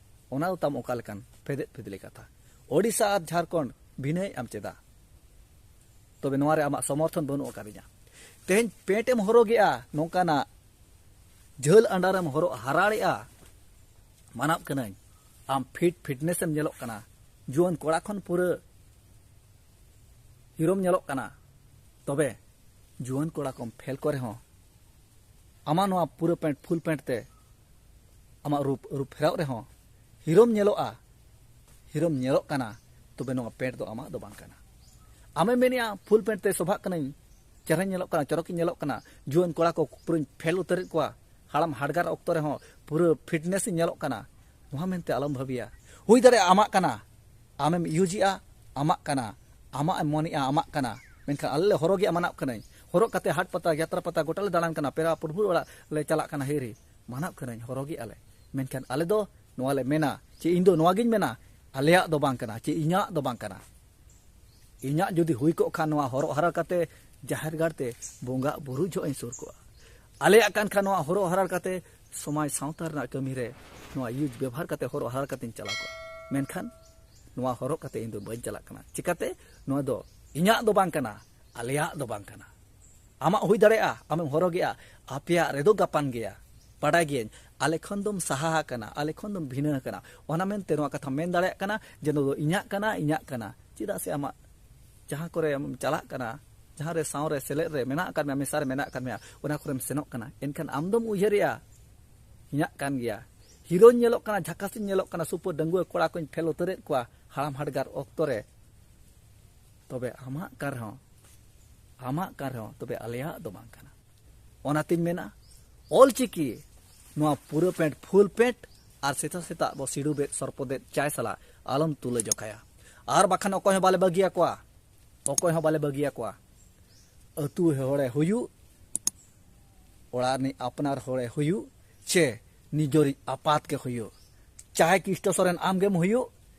ᱚᱱᱟ ᱫᱚ ᱛᱟᱢ ᱚᱠᱟ ᱞᱮᱠᱟᱱ ᱯᱷᱮᱫᱮᱫ ᱯᱷᱮᱫᱞᱮ ᱠᱟᱛᱷᱟ? ᱳᱰᱤᱥᱟ ᱟᱨ ᱡᱷᱟᱲᱠᱷᱚᱸᱰ ᱵᱷᱤᱱᱟᱹᱭᱮᱫ ᱟᱢ ᱪᱮᱫᱟᱜ? ᱛᱚᱵᱮ ᱱᱚᱣᱟ ᱨᱮ ᱟᱢᱟᱜ ᱥᱚᱢᱚᱨᱛᱷᱚᱱ ᱵᱟᱹᱱᱩᱜ ᱟᱠᱟᱫᱤᱧᱟ᱾ ᱛᱮᱦᱮᱧ ᱯᱮᱱᱴ ᱮᱢ ᱦᱚᱨᱚᱜᱮᱜᱼᱟ, ᱱᱚᱝᱠᱟᱱᱟᱜ ᱡᱷᱟᱹᱞ ᱟᱱᱰᱟᱨ ᱮᱢ ᱦᱚᱨᱚᱜ ᱦᱟᱨᱟᱲᱮᱜᱼᱟ, ᱢᱟᱱᱟᱜ ᱠᱟᱹᱱᱟᱹᱧ᱾ ᱟᱢ ᱯᱷᱤᱴ ᱯᱷᱤᱴᱱᱮᱥ ᱮᱢ ᱧᱮᱞᱚᱜ ᱠᱟᱱᱟ, ᱡᱩᱣᱟᱹᱱ ᱠᱚᱲᱟ ᱠᱷᱚᱱ ᱯᱩᱨᱟᱹ ᱦᱤᱨᱳᱢ ᱧᱮᱞᱚᱜ ᱠᱟᱱᱟ᱾ ᱛᱚᱵᱮ ᱡᱩᱣᱟᱹᱱ ᱠᱚᱲᱟ ᱠᱚᱢ ᱯᱷᱮᱞ ᱠᱚ ᱨᱮᱦᱚᱸ, ᱟᱢᱟᱜ ᱱᱚᱣᱟ ᱯᱩᱨᱟᱹ ᱯᱮᱱᱴ, ᱯᱷᱩᱞ ᱯᱮᱱᱴ ᱛᱮ ᱟᱢᱟᱜ ᱨᱩᱯ, ᱨᱩᱯ ᱯᱷᱮᱨᱟᱣ ᱨᱮᱦᱚᱸ ᱦᱤᱨᱳᱢ ᱧᱮᱞᱚᱜᱼᱟ, ᱦᱤᱨᱳᱢ ᱧᱮᱞᱚᱜ ᱠᱟᱱᱟ, ᱛᱚᱵᱮ ᱱᱚᱣᱟ ᱯᱮᱱᱴ ᱫᱚ ᱟᱢᱟᱜ ᱫᱚ ᱵᱟᱝ ᱠᱟᱱᱟ᱾ ᱟᱢᱮᱢ ᱢᱮᱱᱮᱜᱼᱟ ᱯᱷᱩᱞ ᱯᱮᱱᱴ ᱛᱮ ᱥᱚᱵᱷᱟᱜ ᱠᱟᱹᱱᱟᱹᱧ, ᱪᱮᱦᱨᱟᱧ ᱧᱮᱞᱚᱜ ᱠᱟᱱᱟ, ᱪᱚᱨᱚᱠᱤᱧ ᱧᱮᱞᱚᱜ ᱠᱟᱱᱟ, ᱡᱩᱣᱟᱹᱱ ᱠᱚᱲᱟ ᱠᱚ ᱯᱩᱨᱟᱹᱧ ᱯᱷᱮᱞ ᱩᱛᱟᱹᱨᱮᱫ ᱠᱚᱣᱟ, ᱦᱟᱲᱟᱢ ᱦᱟᱰᱜᱟᱨ ᱚᱠᱛᱚ ᱨᱮᱦᱚᱸ ᱯᱩᱨᱟᱹ ᱯᱷᱤᱴᱱᱮᱥ ᱤᱧ ᱧᱮᱞᱚᱜ ᱠᱟᱱᱟ, ᱱᱚᱣᱟ ᱢᱮᱱᱛᱮ ᱟᱞᱚᱢ ᱵᱷᱟᱹᱵᱤᱭᱟ᱾ ᱦᱩᱭ ᱫᱟᱲᱮᱭᱟᱜᱼᱟ ᱟᱢᱟᱜ ᱠᱟᱱᱟ, ᱟᱢᱮᱢ ᱤᱭᱩᱡᱮᱜᱼᱟ, ᱟᱢᱟᱜ ᱠᱟᱱᱟ, ᱟᱢᱟᱜ ᱮᱢ ᱢᱚᱱᱮᱜᱼᱟ, ᱟᱢᱟᱜ ᱠᱟᱱᱟ, ᱢᱮᱱᱠᱷᱟᱱ ᱟᱞᱮ ᱞᱮ ᱦᱚᱨᱚᱜᱮᱜᱼᱟ, ᱢᱟᱱᱟᱜ ᱠᱟᱹᱱᱟᱹᱧ᱾ ᱦᱚᱨᱚᱜ ᱠᱟᱛᱮ ᱦᱟᱴ ᱯᱟᱛᱟ, ᱡᱟᱛᱨᱟ ᱯᱟᱛᱟ ᱜᱚᱴᱟ ᱞᱮ ᱫᱟᱬᱟᱱ ᱠᱟᱱᱟ, ᱯᱮᱲᱟ ᱯᱩᱨᱵᱷᱩ ᱚᱲᱟᱜ ᱞᱮ ᱪᱟᱞᱟᱜ ᱠᱟᱱᱟ, ᱦᱤᱨᱤ, ᱢᱟᱱᱟᱜ ᱠᱟᱹᱱᱟᱹᱧ, ᱦᱚᱨᱚᱜᱮᱜᱼᱟ ᱞᱮ᱾ ᱢᱮᱱᱠᱷᱟᱱ ᱟᱞᱮ ᱫᱚ ᱱᱚᱣᱟ ᱞᱮ ᱢᱮᱱᱟ, ᱪᱮ ᱤᱧ ᱫᱚ ᱱᱚᱣᱟ ᱜᱤᱧ ᱢᱮᱱᱟ, ᱟᱞᱮᱭᱟᱜ ᱫᱚ ᱵᱟᱝ ᱠᱟᱱᱟ, ᱪᱮ ᱤᱧᱟᱹᱜ ᱫᱚ ᱵᱟᱝ ᱠᱟᱱᱟ᱾ ᱤᱧᱟᱹᱜ ᱡᱩᱫᱤ ᱦᱩᱭ ᱠᱚᱜ ᱠᱷᱟᱱ ᱱᱚᱣᱟ ᱦᱚᱨᱚᱜ ᱦᱟᱨᱟ ᱠᱟᱛᱮ ᱡᱟᱦᱮᱨ ᱜᱟᱲ ᱛᱮ ᱵᱚᱸᱜᱟ ᱵᱩᱨᱩ ᱡᱚᱦᱚᱜ ᱤᱧ ᱥᱩᱨ ᱠᱚᱜᱼᱟ᱾ ᱟᱞᱮᱭᱟᱜ ᱠᱟᱱ ᱠᱷᱟᱱ ᱱᱚᱣᱟ ᱦᱚᱨᱚᱜ ᱦᱟᱨᱟ ᱠᱟᱛᱮ ᱥᱚᱢᱟᱡᱽ ᱥᱟᱶᱛᱟ ᱨᱮᱱᱟᱜ ᱠᱟᱹᱢᱤ ᱨᱮ ᱱᱚᱣᱟ ᱤᱭᱩᱡᱽ ᱵᱮᱵᱚᱦᱟᱨ ᱠᱟᱛᱮ ᱦᱚᱨᱚᱜ ᱦᱟᱨᱟ ᱠᱟᱛᱮᱧ ᱪᱟᱞᱟᱣ ᱠᱚᱜᱼᱟ᱾ ᱢᱮᱱᱠᱷᱟᱱ ᱱᱚᱣᱟ ᱦᱚᱨᱚᱜ ᱠᱟᱛᱮ ᱤᱧ ᱫᱚ ᱵᱟᱹᱧ ᱪᱟᱞᱟᱜ ᱠᱟᱱᱟ᱾ ᱪᱤᱠᱟᱛᱮ? ᱱᱚᱣᱟ ᱫᱚ ᱤᱧᱟᱹᱜ ᱫᱚ ᱵᱟᱝ ᱠᱟᱱᱟ, ᱟᱞᱮᱭᱟᱜ ᱫᱚ ᱵᱟᱝ ᱠᱟᱱᱟ᱾ ᱟᱢᱟᱜ ᱦᱩᱭ ᱫᱟᱲᱮᱭᱟᱜᱼᱟ, ᱟᱢᱮᱢ ᱦᱚᱨᱚᱜᱮᱜᱼᱟ, ᱟᱯᱮᱭᱟᱜ ᱨᱮᱫᱚ ᱜᱟᱯᱟᱱ ᱜᱮᱭᱟ, ᱵᱟᱰᱟᱭ ᱜᱤᱭᱟᱹᱧ᱾ ᱟᱞᱮ ᱠᱷᱚᱱ ᱫᱚᱢ ᱥᱟᱦᱟ ᱟᱠᱟᱱᱟ, ᱟᱞᱮ ᱠᱷᱚᱱ ᱫᱚᱢ ᱵᱷᱤᱱᱟᱹ ᱟᱠᱟᱱᱟ, ᱚᱱᱟ ᱢᱮᱱᱛᱮ ᱱᱚᱣᱟ ᱠᱟᱛᱷᱟᱢ ᱢᱮᱱ ᱫᱟᱲᱮᱭᱟᱜ ᱠᱟᱱᱟ ᱡᱮ ᱱᱚᱣᱟ ᱫᱚ ᱤᱧᱟᱹᱜ ᱠᱟᱱᱟ, ᱤᱧᱟᱹᱜ ᱠᱟᱱᱟ᱾ ᱪᱮᱫᱟᱜ ᱥᱮ ᱟᱢᱟᱜ ᱡᱟᱦᱟᱸ ᱠᱚᱨᱮ ᱟᱢᱮᱢ ᱪᱟᱞᱟᱜ ᱠᱟᱱᱟ, ᱡᱟᱦᱟᱸ ᱨᱮ ᱥᱟᱶ ᱨᱮ ᱥᱮᱞᱮᱫ ᱨᱮ ᱢᱮᱱᱟᱜ ᱟᱠᱟᱫ ᱢᱮᱭᱟ, ᱢᱮᱥᱟ ᱨᱮ ᱢᱮᱱᱟᱜ ᱟᱠᱟᱫ ᱢᱮᱭᱟ, ᱚᱱᱟ ᱠᱚᱨᱮᱢ ᱥᱮᱱᱚᱜ ᱠᱟᱱᱟ, ᱮᱱᱠᱷᱟᱱ ᱟᱢ ᱫᱚᱢ ᱩᱭᱦᱟᱹᱨᱮᱜᱼᱟ, ᱤᱧᱟᱹᱜ ᱠᱟᱱ ᱜᱮᱭᱟ, ᱦᱤᱨᱳᱧ ᱧᱮᱞᱚᱜ ᱠᱟᱱᱟ, ᱡᱷᱟᱠᱟᱥᱤᱧ ᱧᱮᱞᱚᱜ ᱠᱟᱱᱟ, ᱥᱩᱯᱟᱹᱨ ᱰᱟᱺᱜᱩᱣᱟᱹ ᱠᱚᱲᱟ ᱠᱚᱧ ᱯᱷᱮᱞ ᱩᱛᱟᱹᱨᱮᱫ ᱠᱚᱣᱟ, ᱦᱟᱲᱟᱢ ᱦᱟᱰᱜᱟᱨ ᱚᱠᱛᱚ ᱨᱮ, ᱛᱚᱵᱮ ᱟᱢᱟᱜ ᱠᱟᱱ ᱨᱮᱦᱚᱸ, ᱟᱢᱟᱜ ᱠᱟᱱ ᱨᱮᱦᱚᱸ, ᱛᱚᱵᱮ ᱟᱞᱮᱭᱟᱜ ᱫᱚ ᱵᱟᱝ ᱠᱟᱱᱟ᱾ ᱚᱱᱟᱛᱤᱧ ᱢᱮᱱᱟ, ᱚᱞᱪᱤᱠᱤ ᱱᱚᱣᱟ ᱯᱩᱨᱟᱹ ᱯᱮᱱᱴ, ᱯᱷᱩᱞ ᱯᱮᱱᱴ ᱟᱨ ᱥᱮᱛᱟᱜ ᱥᱮᱛᱟᱜ ᱵᱚ ᱥᱤᱲᱩᱵᱮᱫ ᱥᱚᱨᱯᱚᱫᱮᱫ ᱪᱟᱭ ᱥᱟᱞᱟᱜ ᱟᱞᱚᱢ ᱛᱩᱞᱟᱹ ᱡᱚᱠᱷᱟᱭᱟ᱾ ᱟᱨ ᱵᱟᱠᱷᱟᱱ ᱚᱠᱚᱭ ᱦᱚᱸ ᱵᱟᱞᱮ ᱵᱟᱹᱜᱤᱭᱟᱠᱚᱣᱟ, ᱚᱠᱚᱭ ᱦᱚᱸ ᱵᱟᱞᱮ ᱵᱟᱹᱜᱤᱭᱟᱠᱚᱣᱟ᱾ ᱟᱹᱛᱩ ᱦᱚᱲᱮ ᱦᱩᱭᱩᱜ, ᱚᱲᱟᱜ ᱨᱤᱱᱤᱡ ᱟᱯᱱᱟᱨ ᱦᱚᱲᱮ ᱦᱩᱭᱩᱜ, ᱪᱮ ᱱᱤᱡᱚᱨᱤᱡ ᱟᱯᱟᱛ ᱜᱮ ᱦᱩᱭᱩᱜ, ᱪᱟᱦᱮ ᱠᱨᱤᱥᱴᱚ ᱥᱚᱨᱮᱱ ᱟᱢ ᱜᱮᱢ ᱦᱩᱭᱩᱜ,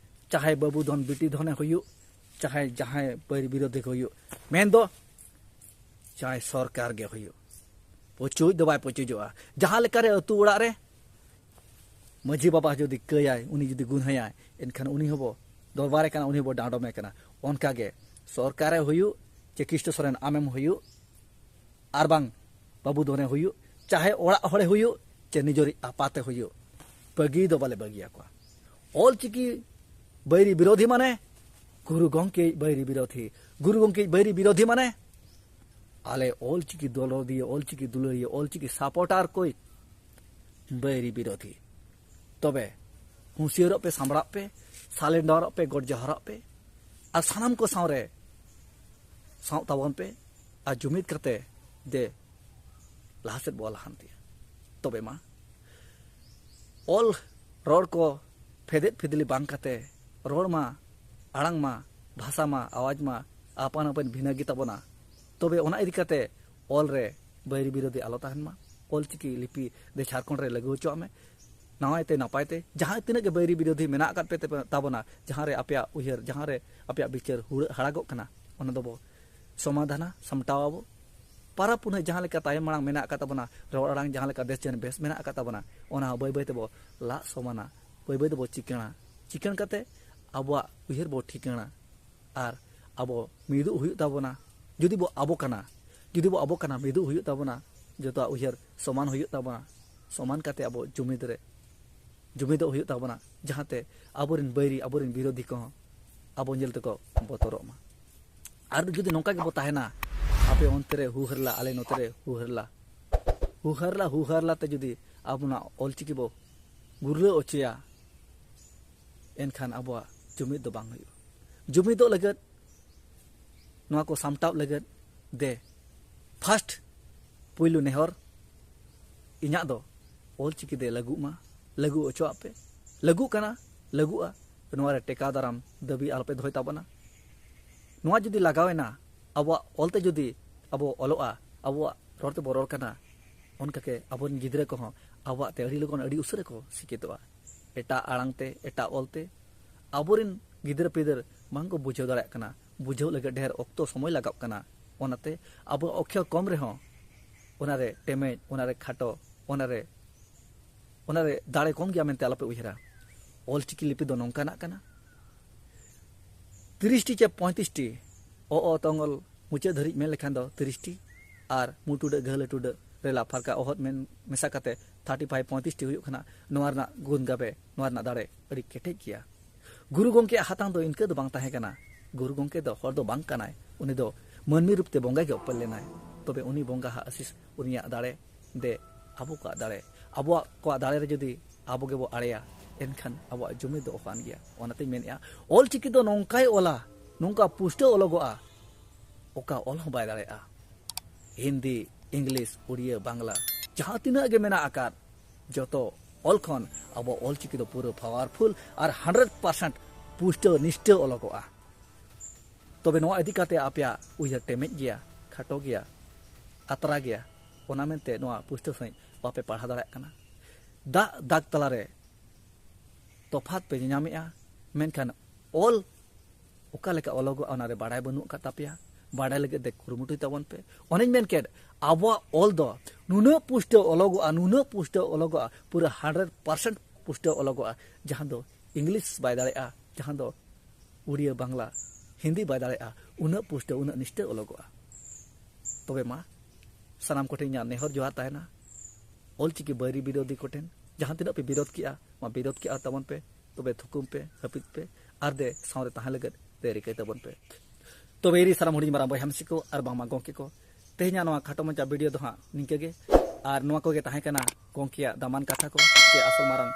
ᱪᱟᱦᱮ ᱵᱟᱹᱵᱩ ᱫᱷᱚᱱ ᱵᱤᱴᱤ ᱫᱷᱚᱱᱮ ᱦᱩᱭᱩᱜ, ᱪᱟᱦᱮ ᱡᱟᱦᱟᱸᱭ ᱵᱟᱹᱭᱨᱤ ᱵᱤᱨᱳᱫᱷᱤ ᱜᱮ ᱦᱩᱭᱩᱜ, ᱢᱮᱱᱫᱚ ᱪᱟᱦᱮ ᱥᱚᱨᱠᱟᱨ ᱜᱮ ᱦᱩᱭᱩᱜ, ᱯᱩᱪᱩᱡ ᱫᱚ ᱵᱟᱭ ᱯᱩᱪᱩᱡᱚᱜᱼᱟ᱾ ᱡᱟᱦᱟᱸ ᱞᱮᱠᱟᱨᱮ ᱟᱹᱛᱩ ᱚᱲᱟᱜ ᱨᱮ ᱢᱟᱹᱡᱷᱤ ᱵᱟᱵᱟ ᱡᱩᱫᱤ ᱠᱟᱹᱭᱟᱭ, ᱩᱱᱤ ᱡᱩᱫᱤ ᱜᱩᱱᱦᱟᱹᱭᱟᱭ, ᱮᱱᱠᱷᱟᱱ ᱩᱱᱤ ᱦᱚᱸᱵᱚ ᱫᱚᱨᱵᱟᱨᱮ ᱠᱟᱱᱟ, ᱩᱱᱤ ᱦᱚᱸᱵᱚ ᱰᱟᱸᱰᱚᱢᱮ ᱠᱟᱱᱟ᱾ ᱚᱱᱠᱟᱜᱮ ᱥᱚᱨᱠᱟᱨᱮ ᱦᱩᱭᱩᱜ ᱪᱮ ᱠᱨᱤᱥᱴᱚ ᱥᱚᱨᱮᱱ ᱟᱢᱮᱢ ᱦᱩᱭᱩᱜ, ᱟᱨ ᱵᱟᱝ ᱵᱟᱹᱵᱩ ᱫᱷᱚᱱᱮ ᱦᱩᱭᱩᱜ, ᱪᱟᱦᱮ ᱚᱲᱟᱜ ᱦᱚᱲᱮ ᱦᱩᱭᱩᱜ ᱪᱮ ᱱᱤᱡᱚᱨᱤᱡ ᱟᱯᱟᱛᱮ ᱦᱩᱭᱩᱜ, ᱵᱟᱹᱜᱤ ᱫᱚ ᱵᱟᱞᱮ ᱵᱟᱹᱜᱤᱭᱟᱠᱚᱣᱟ᱾ ᱚᱞᱪᱤᱠᱤ ᱵᱟᱹᱭᱨᱤ ᱵᱤᱨᱳᱫᱷᱤ ᱢᱟᱱᱮ ᱜᱩᱨᱩ ᱜᱚᱢᱠᱮ ᱵᱟᱹᱭᱨᱤ ᱵᱤᱨᱳᱫᱷᱤ, ᱜᱩᱨᱩ ᱜᱚᱢᱠᱮ ᱵᱟᱹᱭᱨᱤ ᱵᱤᱨᱳᱫᱷᱤ ᱢᱟᱱᱮ ᱟᱞᱮ ᱚᱞᱪᱤᱠᱤ ᱫᱚᱞᱚᱫᱤᱭᱟᱹ, ᱚᱞᱪᱤᱠᱤ ᱫᱩᱞᱟᱹᱲᱤᱭᱟᱹ, ᱚᱞᱪᱤᱠᱤ ᱥᱟᱯᱳᱨᱴᱟᱨ ᱠᱚᱭ ᱵᱟᱹᱭᱨᱤ ᱵᱤᱨᱳᱫᱷᱤ᱾ ᱛᱚᱵᱮ ᱦᱩᱸᱥᱤᱭᱟᱹᱨᱚᱜ ᱯᱮ, ᱥᱟᱢᱵᱲᱟᱜ ᱯᱮ, ᱥᱟᱞᱮᱱᱰᱟᱨᱚᱜ ᱯᱮ, ᱜᱚᱰ ᱡᱚᱦᱟᱨᱚᱜ ᱯᱮ, ᱟᱨ ᱥᱟᱱᱟᱢ ᱠᱚ ᱥᱟᱶᱨᱮ ᱥᱟᱶ ᱛᱟᱵᱚᱱ ᱯᱮ, ᱟᱨ ᱡᱩᱢᱤᱫ ᱠᱟᱛᱮ ᱫᱮ ᱞᱟᱦᱟ ᱥᱮᱫ ᱵᱚ ᱞᱟᱦᱟᱱᱛᱤᱭᱟ᱾ ᱛᱚᱵᱮ ᱢᱟ ᱚᱞ ᱨᱚᱲ ᱠᱚ ᱯᱷᱮᱫᱮᱫ ᱯᱷᱤᱫᱽᱞᱤ ᱵᱟᱝ ᱠᱟᱛᱮ, ᱨᱚᱲ ᱢᱟ, ᱟᱲᱟᱝ ᱢᱟ, ᱵᱷᱟᱥᱟ ᱢᱟ, ᱟᱣᱟᱡᱽ ᱢᱟ ᱟᱯᱟᱱ ᱟᱹᱯᱤᱱ ᱵᱷᱤᱱᱟᱹ ᱜᱮ ᱛᱟᱵᱚᱱᱟ᱾ ᱛᱚᱵᱮ ᱚᱱᱟ ᱤᱫᱤ ᱠᱟᱛᱮ ᱚᱞ ᱨᱮ ᱵᱟᱹᱭᱨᱤ ᱵᱤᱨᱳᱫᱷᱤ ᱟᱞᱚ ᱛᱟᱦᱮᱱ ᱢᱟ᱾ ᱚᱞᱪᱤᱠᱤ ᱞᱤᱯᱤ ᱫᱮ ᱡᱷᱟᱲᱠᱷᱚᱸᱰ ᱨᱮ ᱞᱟᱹᱜᱩ ᱦᱚᱪᱚᱣᱟᱜ ᱢᱮ, ᱱᱟᱣᱟᱭ ᱛᱮ ᱱᱟᱯᱟᱭ ᱛᱮ᱾ ᱡᱟᱦᱟᱸ ᱛᱤᱱᱟᱹᱜ ᱜᱮ ᱵᱟᱹᱭᱨᱤ ᱵᱤᱨᱳᱫᱷᱤ ᱢᱮᱱᱟᱜ ᱟᱠᱟᱫ ᱯᱮ ᱛᱟᱵᱚᱱᱟ, ᱡᱟᱦᱟᱸ ᱨᱮ ᱟᱯᱮᱭᱟᱜ ᱩᱭᱦᱟᱹᱨ, ᱡᱟᱦᱟᱸ ᱨᱮ ᱟᱯᱮᱭᱟᱜ ᱵᱤᱪᱟᱹᱨ ᱦᱩᱲᱟᱹᱜ ᱦᱟᱲᱟᱜᱚᱜ ᱠᱟᱱᱟ, ᱚᱱᱟ ᱫᱚᱵᱚ ᱥᱚᱢᱟᱫᱷᱟᱱᱟ, ᱥᱟᱢᱴᱟᱣ ᱟᱵᱚ᱾ ᱯᱟᱨᱟ ᱯᱩᱱᱟᱹᱭ ᱡᱟᱦᱟᱸ ᱞᱮᱠᱟ ᱛᱟᱭᱚᱢ ᱢᱟᱲᱟᱝ ᱢᱮᱱᱟᱜ ᱟᱠᱟᱫ ᱛᱟᱵᱚᱱᱟ, ᱨᱚᱲ ᱟᱲᱟᱝ ᱡᱟᱦᱟᱸ ᱞᱮᱠᱟ ᱵᱮᱥ ᱡᱮᱱ ᱵᱮᱥ ᱢᱮᱱᱟᱜ ᱟᱠᱟᱫ ᱛᱟᱵᱚᱱᱟ, ᱚᱱᱟ ᱦᱚᱸ ᱵᱟᱹᱭ ᱵᱟᱹᱭ ᱛᱮᱵᱚ ᱞᱟᱜ ᱥᱚᱢᱟᱱᱟ, ᱵᱟᱹᱭ ᱵᱟᱹᱭ ᱛᱮᱵᱚ ᱪᱤᱠᱟᱹᱬᱟ᱾ ᱪᱤᱠᱟᱹᱬ ᱠᱟᱛᱮ ᱟᱵᱚᱣᱟᱜ ᱩᱭᱦᱟᱹᱨ ᱵᱚ ᱴᱷᱤᱠᱟᱹᱬᱟ᱾ ᱟᱨ ᱟᱵᱚ ᱢᱤᱫᱚᱜ ᱦᱩᱭᱩᱜ ᱛᱟᱵᱚᱱᱟ᱾ ᱡᱩᱫᱤ ᱵᱚ ᱟᱵᱚ ᱠᱟᱱᱟ, ᱡᱩᱫᱤ ᱵᱚ ᱟᱵᱚ ᱠᱟᱱᱟ, ᱢᱤᱫᱚᱜ ᱦᱩᱭᱩᱜ ᱛᱟᱵᱚᱱᱟ᱾ ᱡᱚᱛᱚᱣᱟᱜ ᱩᱭᱦᱟᱹᱨ ᱥᱚᱢᱟᱱ ᱦᱩᱭᱩᱜ ᱛᱟᱵᱚᱱᱟ᱾ ᱥᱚᱢᱟᱱ ᱠᱟᱛᱮ ᱟᱵᱚ ᱡᱩᱢᱤᱫ ᱨᱮ, ᱡᱩᱢᱤᱫᱚᱜ ᱦᱩᱭᱩᱜ ᱛᱟᱵᱚᱱᱟ, ᱡᱟᱦᱟᱸᱛᱮ ᱟᱵᱚᱨᱮᱱ ᱵᱟᱹᱭᱨᱤ, ᱟᱵᱚᱨᱮᱱ ᱵᱤᱨᱳᱫᱷᱤ ᱠᱚᱦᱚᱸ ᱟᱵᱚ ᱧᱮᱞ ᱛᱮᱠᱚ ᱵᱚᱛᱚᱨᱚᱜ ᱢᱟ᱾ ᱟᱨ ᱡᱩᱫᱤ ᱱᱚᱝᱠᱟ ᱜᱮᱵᱚ ᱛᱟᱦᱮᱱᱟ, ᱟᱯᱮ ᱚᱱᱛᱮ ᱨᱮ ᱦᱩ ᱦᱟᱹᱨᱞᱟ, ᱟᱞᱮ ᱱᱚᱛᱮ ᱨᱮ ᱦᱩ ᱦᱟᱹᱨᱞᱟ, ᱦᱩ ᱦᱟᱹᱨᱞᱟ, ᱦᱩ ᱦᱟᱹᱨᱞᱟ ᱛᱮ ᱡᱩᱫᱤ ᱟᱵᱚᱱᱟᱜ ᱚᱞᱪᱤᱠᱤ ᱵᱚ ᱜᱩᱨᱞᱟᱹᱣ ᱦᱚᱪᱚᱭᱟ, ᱮᱱᱠᱷᱟᱱ ᱟᱵᱚᱣᱟᱜ ᱡᱩᱢᱤᱫ ᱫᱚ ᱵᱟᱝ ᱦᱩᱭᱩᱜᱼᱟ᱾ ᱡᱩᱢᱤᱫᱚᱜ ᱞᱟᱹᱜᱤᱫ, ᱱᱚᱣᱟ ᱠᱚ ᱥᱟᱢᱴᱟᱣ ᱞᱟᱹᱜᱤᱫ ᱫᱮ first ᱯᱩᱭᱞᱩ ᱱᱮᱦᱚᱨ ᱤᱧᱟᱹᱜ ᱫᱚ ᱚᱞ ᱪᱤᱠᱤ ᱫᱮ ᱞᱟᱹᱜᱩᱜ ᱢᱟ, ᱞᱟᱹᱜᱩ ᱦᱚᱪᱚᱣᱟᱜ ᱯᱮ᱾ ᱞᱟᱹᱜᱩᱜ ᱠᱟᱱᱟ, ᱞᱟᱹᱜᱩᱜᱼᱟ, ᱱᱚᱣᱟ ᱨᱮ ᱴᱮᱠᱟᱣ ᱫᱟᱨᱟᱢ ᱫᱟᱹᱵᱤ ᱟᱞᱚᱯᱮ ᱫᱚᱦᱚᱭ ᱛᱟᱵᱚᱱᱟ᱾ ᱱᱚᱣᱟ ᱡᱩᱫᱤ ᱞᱟᱜᱟᱣ ᱮᱱᱟ, ᱟᱵᱚᱣᱟᱜ ᱚᱞ ᱛᱮ ᱡᱩᱫᱤ ᱟᱵᱚ ᱚᱞᱚᱜᱼᱟ, ᱟᱵᱚᱣᱟᱜ ᱨᱚᱲ ᱛᱮᱵᱚ ᱨᱚᱲ ᱠᱟᱱᱟ, ᱚᱱᱠᱟᱜᱮ ᱟᱵᱚᱨᱮᱱ ᱜᱤᱫᱽᱨᱟᱹ ᱠᱚᱦᱚᱸ ᱟᱵᱚᱣᱟᱜ ᱛᱮ ᱟᱹᱰᱤ ᱞᱚᱜᱚᱱ, ᱟᱹᱰᱤ ᱩᱥᱟᱹᱨᱟ ᱠᱚ ᱥᱤᱠᱷᱤᱛᱚᱜᱼᱟ᱾ ᱮᱴᱟᱜ ᱟᱲᱟᱝ ᱛᱮ, ᱮᱴᱟᱜ ᱚᱞ ᱛᱮ ᱟᱵᱚᱨᱮᱱ ᱜᱤᱫᱽᱨᱟᱹ ᱯᱤᱫᱟᱹᱨ ᱵᱟᱝ ᱠᱚ ᱵᱩᱡᱷᱟᱹᱣ ᱫᱟᱲᱮᱭᱟᱜ ᱠᱟᱱᱟ᱾ ᱵᱩᱡᱷᱟᱹᱣ ᱞᱟᱹᱜᱤᱫ ᱰᱷᱮᱨ ᱚᱠᱛᱚ ᱥᱚᱢᱚᱭ ᱞᱟᱜᱟᱜ ᱠᱟᱱᱟ᱾ ᱚᱱᱟᱛᱮ ᱟᱵᱚ ᱚᱠᱠᱷᱚᱨ ᱠᱚᱢ ᱨᱮᱦᱚᱸ ᱚᱱᱟᱨᱮ ᱴᱮᱢᱮᱡ, ᱚᱱᱟᱨᱮ ᱠᱷᱟᱴᱚ, ᱚᱱᱟᱨᱮ, ᱚᱱᱟᱨᱮ ᱫᱟᱲᱮ ᱠᱚᱢ ᱜᱮᱭᱟ ᱢᱮᱱᱛᱮ ᱟᱞᱚᱯᱮ ᱩᱭᱦᱟᱹᱨᱟ᱾ ᱚᱞ ᱪᱤᱠᱤ ᱞᱤᱯᱤ ᱫᱚ ᱱᱚᱝᱠᱟᱱᱟᱜ ᱠᱟᱱᱟ, ᱛᱤᱨᱤᱥ ᱴᱤ ᱪᱮ ᱯᱚᱸᱭᱛᱨᱤᱥ ᱴᱤ ᱚ, ᱚ ᱛᱚᱝᱜᱚᱞ ᱢᱩᱪᱟᱹᱫ ᱫᱷᱟᱹᱨᱤᱡ ᱢᱮᱱ ᱞᱮᱠᱷᱟᱱ ᱫᱚ ᱛᱤᱨᱤᱥ ᱴᱤ, ᱟᱨ ᱢᱩ ᱴᱩᱰᱟᱹᱜ ᱜᱷᱟᱹᱞ ᱴᱩᱰᱟᱹᱜ ᱨᱮᱞᱟ ᱯᱷᱟᱨᱠᱟ ᱚᱦᱚᱫ ᱢᱮᱱ ᱢᱮᱥᱟ ᱠᱟᱛᱮ ᱛᱷᱟᱨᱴᱤ ᱯᱷᱟᱭᱤᱵᱷ, ᱯᱚᱸᱭᱛᱨᱤᱥ ᱴᱤ ᱦᱩᱭᱩᱜ ᱠᱟᱱᱟ᱾ ᱱᱚᱣᱟ ᱨᱮᱱᱟᱜ ᱜᱩᱱ ᱜᱟᱵᱮ, ᱱᱚᱣᱟ ᱨᱮᱱᱟᱜ ᱫᱟᱲᱮ ᱟᱹᱰᱤ ᱠᱮᱴᱮᱡ ᱜᱮᱭᱟ᱾ ᱜᱩᱨᱩ ᱜᱚᱢᱠᱮᱭᱟᱜ ᱦᱟᱛᱟᱝ ᱫᱚ ᱤᱱᱠᱟᱹ ᱫᱚ ᱵᱟᱝ ᱛᱟᱦᱮᱸ ᱠᱟᱱᱟ᱾ ᱜᱩᱨᱩ ᱜᱚᱢᱠᱮ ᱫᱚ ᱦᱚᱲ ᱫᱚ ᱵᱟᱝ ᱠᱟᱱᱟᱭ, ᱩᱱᱤ ᱫᱚ ᱢᱟᱹᱱᱢᱤ ᱨᱩᱯ ᱛᱮ ᱵᱚᱸᱜᱟ ᱜᱮ ᱩᱯᱮᱞ ᱞᱮᱱᱟᱭ᱾ ᱛᱚᱵᱮ ᱩᱱᱤ ᱵᱚᱸᱜᱟ ᱦᱟᱜ ᱟᱥᱤᱥ, ᱩᱱᱤᱭᱟᱜ ᱫᱟᱲᱮ ᱫᱮ ᱟᱵᱚ ᱠᱚᱣᱟᱜ ᱫᱟᱲᱮ, ᱟᱵᱚᱣᱟᱜ ᱠᱚᱣᱟᱜ ᱫᱟᱲᱮ ᱨᱮ ᱡᱩᱫᱤ ᱟᱵᱚ ᱜᱮᱵᱚ ᱟᱲᱮᱭᱟ, ᱮᱱᱠᱷᱟᱱ ᱟᱵᱚᱣᱟᱜ ᱡᱩᱢᱤᱫ ᱫᱚ ᱚᱠᱟᱱ ᱜᱮᱭᱟ᱾ ᱚᱱᱟᱛᱮᱧ ᱢᱮᱱᱮᱫᱼᱟ, ᱚᱞ ᱪᱤᱠᱤ ᱫᱚ ᱱᱚᱝᱠᱟᱭ ᱚᱞᱟ, ᱱᱚᱝᱠᱟ ᱯᱩᱥᱴᱟᱹᱣ ᱚᱞᱚᱜᱚᱜᱼᱟ, ᱚᱠᱟ ᱚᱞ ᱦᱚᱸ ᱵᱟᱭ ᱫᱟᱲᱮᱭᱟᱜᱼᱟ᱾ ᱦᱤᱱᱫᱤ, ᱤᱝᱞᱤᱥ, ᱩᱲᱤᱭᱟᱹ, ᱵᱟᱝᱞᱟ, ᱡᱟᱦᱟᱸ ᱛᱤᱱᱟᱹᱜ ᱜᱮ ᱢᱮᱱᱟᱜ ᱟᱠᱟᱫ, ᱡᱚᱛᱚ ᱚᱞ ᱠᱷᱚᱱ ᱟᱵᱚ ᱚᱞ ᱪᱤᱠᱤ ᱫᱚ ᱯᱩᱨᱟᱹ ᱯᱟᱣᱟᱨᱯᱷᱩᱞ ᱟᱨ ᱦᱟᱱᱰᱨᱮᱰ ᱯᱟᱨᱥᱮᱱᱴ ᱯᱩᱥᱴᱟᱹᱣ ᱱᱤᱥᱴᱟᱹᱣ ᱚᱞᱚᱜᱚᱜᱼᱟ᱾ ᱛᱚᱵᱮ ᱱᱚᱣᱟ ᱤᱫᱤ ᱠᱟᱛᱮ ᱟᱯᱮᱭᱟᱜ ᱩᱭᱦᱟᱹᱨ ᱴᱮᱢᱮᱡ ᱜᱮᱭᱟ, ᱠᱷᱟᱴᱚ ᱜᱮᱭᱟ, ᱟᱛᱨᱟ ᱜᱮᱭᱟ, ᱚᱱᱟ ᱢᱮᱱᱛᱮ ᱱᱚᱣᱟ ᱯᱩᱥᱴᱟᱹᱣ ᱥᱟᱺᱦᱤᱡ ᱵᱟᱯᱮ ᱯᱟᱲᱦᱟᱣ ᱫᱟᱲᱮᱭᱟᱜ ᱠᱟᱱᱟ᱾ ᱫᱟᱜ ᱫᱟᱜ ᱛᱟᱞᱟᱨᱮ ᱛᱚᱯᱷᱟᱛ ᱯᱮ ᱧᱟᱢᱮᱜᱼᱟ, ᱢᱮᱱᱠᱷᱟᱱ ᱚᱞ ᱚᱠᱟ ᱞᱮᱠᱟ ᱚᱞᱚᱜᱚᱜᱼᱟ, ᱚᱱᱟᱨᱮ ᱵᱟᱲᱟᱭ ᱵᱟᱹᱱᱩᱜ ᱟᱠᱟᱫ ᱛᱟᱯᱮᱭᱟ᱾ ᱵᱟᱲᱟᱭ ᱞᱟᱹᱜᱤᱫ ᱛᱮ ᱠᱩᱨᱩᱢᱩᱴᱩᱭ ᱛᱟᱵᱚᱱ ᱯᱮ᱾ ᱚᱱᱮᱧ ᱢᱮᱱ ᱠᱮᱫ, ᱟᱵᱚᱣᱟᱜ ᱚᱞ ᱫᱚ ᱱᱩᱱᱟᱹᱜ ᱯᱩᱥᱴᱟᱹᱣ ᱚᱞᱚᱜᱚᱜᱼᱟ, ᱱᱩᱱᱟᱹᱜ ᱯᱩᱥᱴᱟᱹᱣ ᱚᱞᱚᱜᱚᱜᱼᱟ, ᱯᱩᱨᱟᱹ ᱦᱟᱱᱰᱨᱮᱰ ᱯᱟᱨᱥᱮᱱᱴ ᱯᱩᱥᱴᱟᱹᱣ ᱚᱞᱚᱜᱚᱜᱼᱟ, ᱡᱟᱦᱟᱸ ᱫᱚ ᱤᱝᱞᱤᱥ ᱵᱟᱭ ᱫᱟᱲᱮᱭᱟᱜᱼᱟ, ᱡᱟᱦᱟᱸ ᱫᱚ ᱩᱲᱤᱭᱟᱹ, ᱵᱟᱝᱞᱟ, ᱦᱤᱱᱫᱤ ᱵᱟᱭ ᱫᱟᱲᱮᱭᱟᱜᱼᱟ, ᱩᱱᱟᱹᱜ ᱯᱩᱥᱴᱟᱹᱣ, ᱩᱱᱟᱹᱜ ᱱᱤᱥᱴᱟᱹᱣ ᱚᱞᱚᱜᱚᱜᱼᱟ᱾ ᱛᱚᱵᱮ ᱢᱟ, ᱥᱟᱱᱟᱢ ᱠᱚᱴᱷᱮᱱ ᱤᱧᱟᱹᱜ ᱱᱮᱦᱚᱨ ᱡᱚᱦᱟᱨ ᱛᱟᱦᱮᱱᱟ, ᱚᱞᱪᱤᱠᱤ ᱵᱟᱹᱭᱨᱤ ᱵᱤᱨᱳᱫᱷᱤ ᱠᱚᱴᱷᱮᱱ, ᱡᱟᱦᱟᱸ ᱛᱤᱱᱟᱹᱜ ᱯᱮ ᱵᱤᱨᱳᱫᱷ ᱠᱮᱜᱼᱟ, ᱢᱟ ᱵᱤᱨᱳᱫᱷ ᱠᱮᱜᱼᱟ ᱛᱟᱵᱚᱱ ᱯᱮ, ᱛᱚᱵᱮ ᱛᱷᱩᱠᱩᱢ ᱯᱮ, ᱦᱟᱹᱯᱤᱫ ᱯᱮ, ᱟᱨ ᱫᱮ ᱥᱟᱶᱨᱮ ᱛᱟᱦᱮᱸ ᱞᱟᱹᱜᱤᱫ ᱫᱮ ᱨᱤᱠᱟᱹᱭ ᱛᱟᱵᱚᱱ ᱯᱮ᱾ ᱛᱚᱵᱮ ᱤᱨᱤ ᱥᱟᱱᱟᱢ ᱦᱩᱰᱤᱧ ᱢᱟᱨᱟᱝ ᱵᱚᱭᱦᱟ ᱢᱤᱥᱤ ᱠᱚ ᱟᱨ ᱵᱟᱝᱢᱟ ᱜᱚᱢᱠᱮ ᱠᱚ, ᱛᱮᱦᱮᱧᱟᱜ ᱱᱚᱣᱟ ᱠᱷᱟᱴᱚ ᱢᱟᱪᱷᱟ ᱵᱷᱤᱰᱤᱭᱳ ᱫᱚ ᱦᱟᱸᱜ ᱱᱤᱝᱠᱟᱹ ᱜᱮ᱾ ᱟᱨ ᱱᱚᱣᱟ ᱠᱚᱜᱮ ᱛᱟᱦᱮᱸ ᱠᱟᱱᱟ ᱜᱚᱢᱠᱮᱭᱟᱜ ᱫᱟᱢᱟᱱ ᱠᱟᱛᱷᱟ ᱠᱚ, ᱪᱮ ᱟᱥᱚᱞ ᱢᱟᱨᱟᱝ